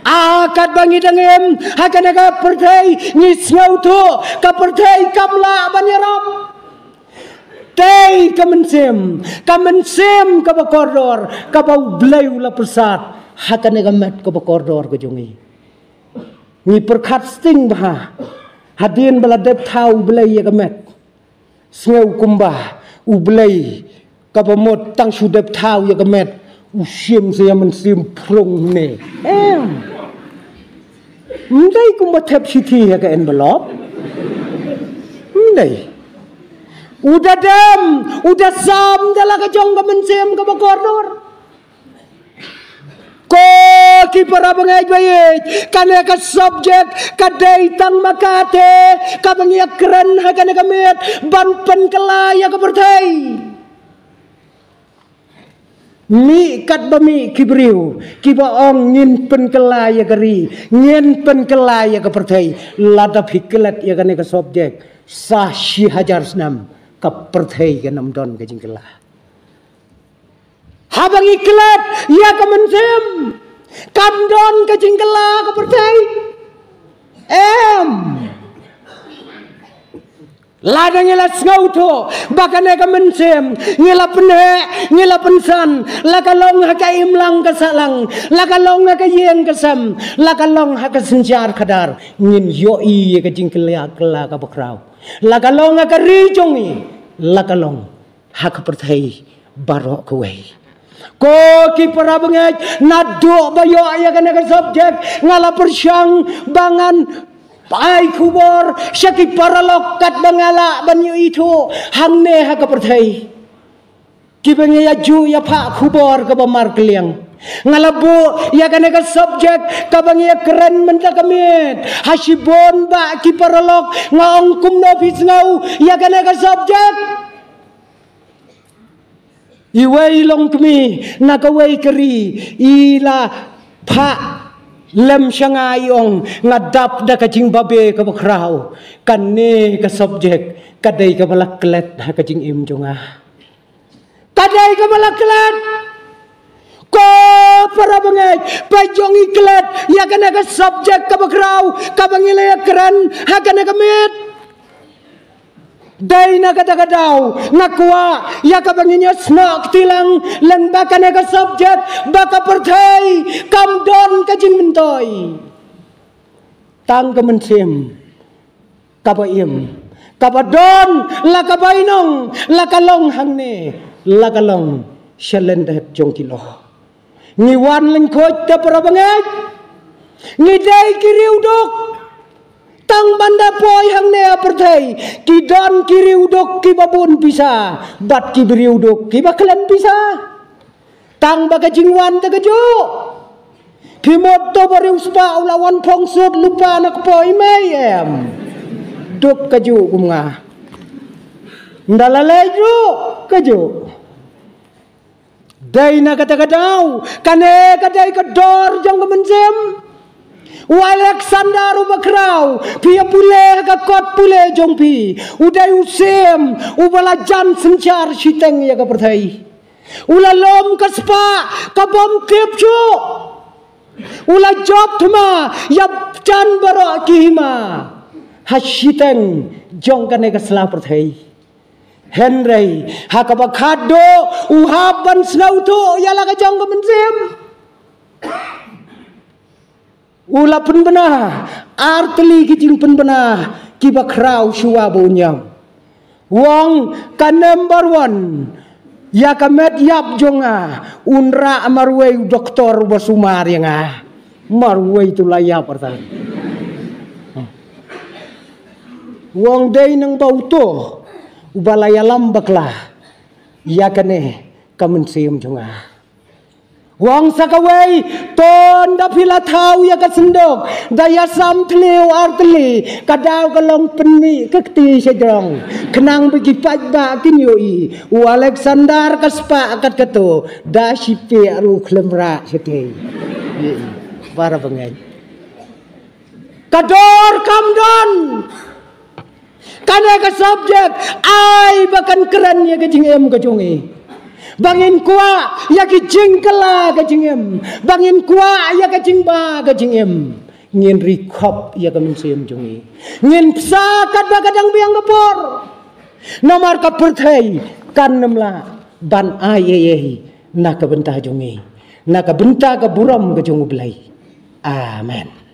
A katba ngi dang im ha kane ka pyrthei ngi sngewthuh ka pyrthei kam lah ban ïarap. Tei ka mynsiem, ka mynsiem kaba kordor, kaba U Blei u la pyrsad ha kane ka met kaba kordor ka jong ngi. Ngi pyrkhat sting bha hadien ba la dep thaw U Blei ïa ka met. Sngew kumba U Blei kaba mut tang shu dep thaw ïa ka met u shim sa ïa mynsiem phrung ne. Em. Ym dei kumba thep shithi ha ka envelope. Ym dei. U da dem, u da sam da la ka jong ka mynsiem kaba kordor. Ko ki para bangeit ba ïeit, kane ka subject ka dei tang ma kata kaba ngi ïa kren ha kane ka miet ban pynkylla ïa ka pyrthei. Mih katba mih ki briew kiba ong ngin pynkylla ïa ka ri, ngin pynkylla ïa ka pyrthei, lada phi klet ïa kane ka subject sa shi hajar snem ka pyrthei kan ym don ka jingkylla. Haba ngi klet ïa ka mynsiem, kam don ka jingkylla ka pyrthei. Em. Lada ngi la sngewthuh ba kane ka mynsiem ngi la pynheh, ngi la pynsan, la ka long ha ka imlang ka sahlang, la ka long ha ka ïing ka sem, la ka long ha ka synshar khadar, ngin ïohi ïa ka jingkylla kylla kaba khraw. La ka long ha ka ri jong ngi, la ka long ha ka pyrthei baroh kawei. Ko ki para bangeit, naduh ba ïoh ïa kane ka subject nga la pyrshang ba ngan ai khubor sha ki paralok katba nga lah ban ïohi thuh hangne ha ka pyrthei. Kiba ngi ïa ju ïa phah khubor kaba markylliang. Nga la buh ïa kane ka subject kaba ngi ïa kren mynta ka miet ha shibun bah ki paralok, nga ong kumno phi sngew ïa kane ka subject. Iwei i longkmie na kawei ka ri i la phah lem sha nga, i ong nga dap da ka jingbabe kaba khraw. Kane ka subject ka dei kaba la klet ha ka jingim jong nga. Ka dei kaba la klet. Ko para bangeit, peit jong i klet ïa kane ka subject kaba khraw kaba ngi la ïa kren ha kane ka miet. Dei na kata ka daw nga kwah ïa kaba ngin ïa snoh kti lang lyngba kane ka subject ba ka pyrthei kam don ka jingmyntoi. Tang ka mynsiem kaba im, kaba don, la kaba inong, la ka long hangne, la ka long sha lyndet jong ki lyoh. Ngi wan lyngkhuid te para bangeit. Ngi dei ki riewduk. Tang ban da poi hangne ha pyrthei ki don ki riewduk kiba bun pisa bad ki riewduk kiba khlem pisa. Tang ba ka jingwan te kajuh. Phi mut to ba riewspah u la wan phong sut lypa na ka poi mei, em. Duk kajuh kum nga. Nda la leit ruh kajuh. Dei na kata ka daw, kane ka dei ka dor jong ka mynsiem. U Alexander uba khraw, phi ïa pule ha ka kot pule jong phi. U dei u siem uba la jan synshar shiteng ïa ka pyrthei. U la lum ka spah kabym tip shuh. U la jop thma ïa jan baroh ki hima ha shiteng jong kane ka sla pyrthei. Hynrei ha kaba khatduh u hap ban sngewthuh ïa la ka jong ka mynsiem. U la pynbna ar tylli ki jingpynbna kiba khraw shuwa ba un ïap. U ong ka number one ïa ka met ïap jong nga, un rah marwei u doktor uba sumar ïa nga. Marwei tu la ïap artat. U ong dei nang ba uto uba la ïalam bakla ïa kane ka mynsiem jong nga. U ong sa kawei, to nda phi la thaw ïa ka synduk da ïasam thliew ar tylli, ka daw ka long pynmih ka kti sha jrong. Khnang ba ki paidbah kin ïohi u Alexander ka spah kat kato da shi pek ruh khlem rah shatei. Para bangeit. Ka dor kam don. Kane ka subject ai ba kan kren ïa ka jingim ka jong ngi. Ba ngin kwah ïa ka jingkylla ka jingim. Ba ngin kwah ïa ka jingba ka jingim. Ngin ri khop ïa ka mynsiem jong ngi. Ngin psa katba ka dang biang ka por. Namar ka pyrthei kan ym lah ban ai ei ei na ka bynta jong ngi. Na ka bynta ka burom ka jong U Blei. Amen.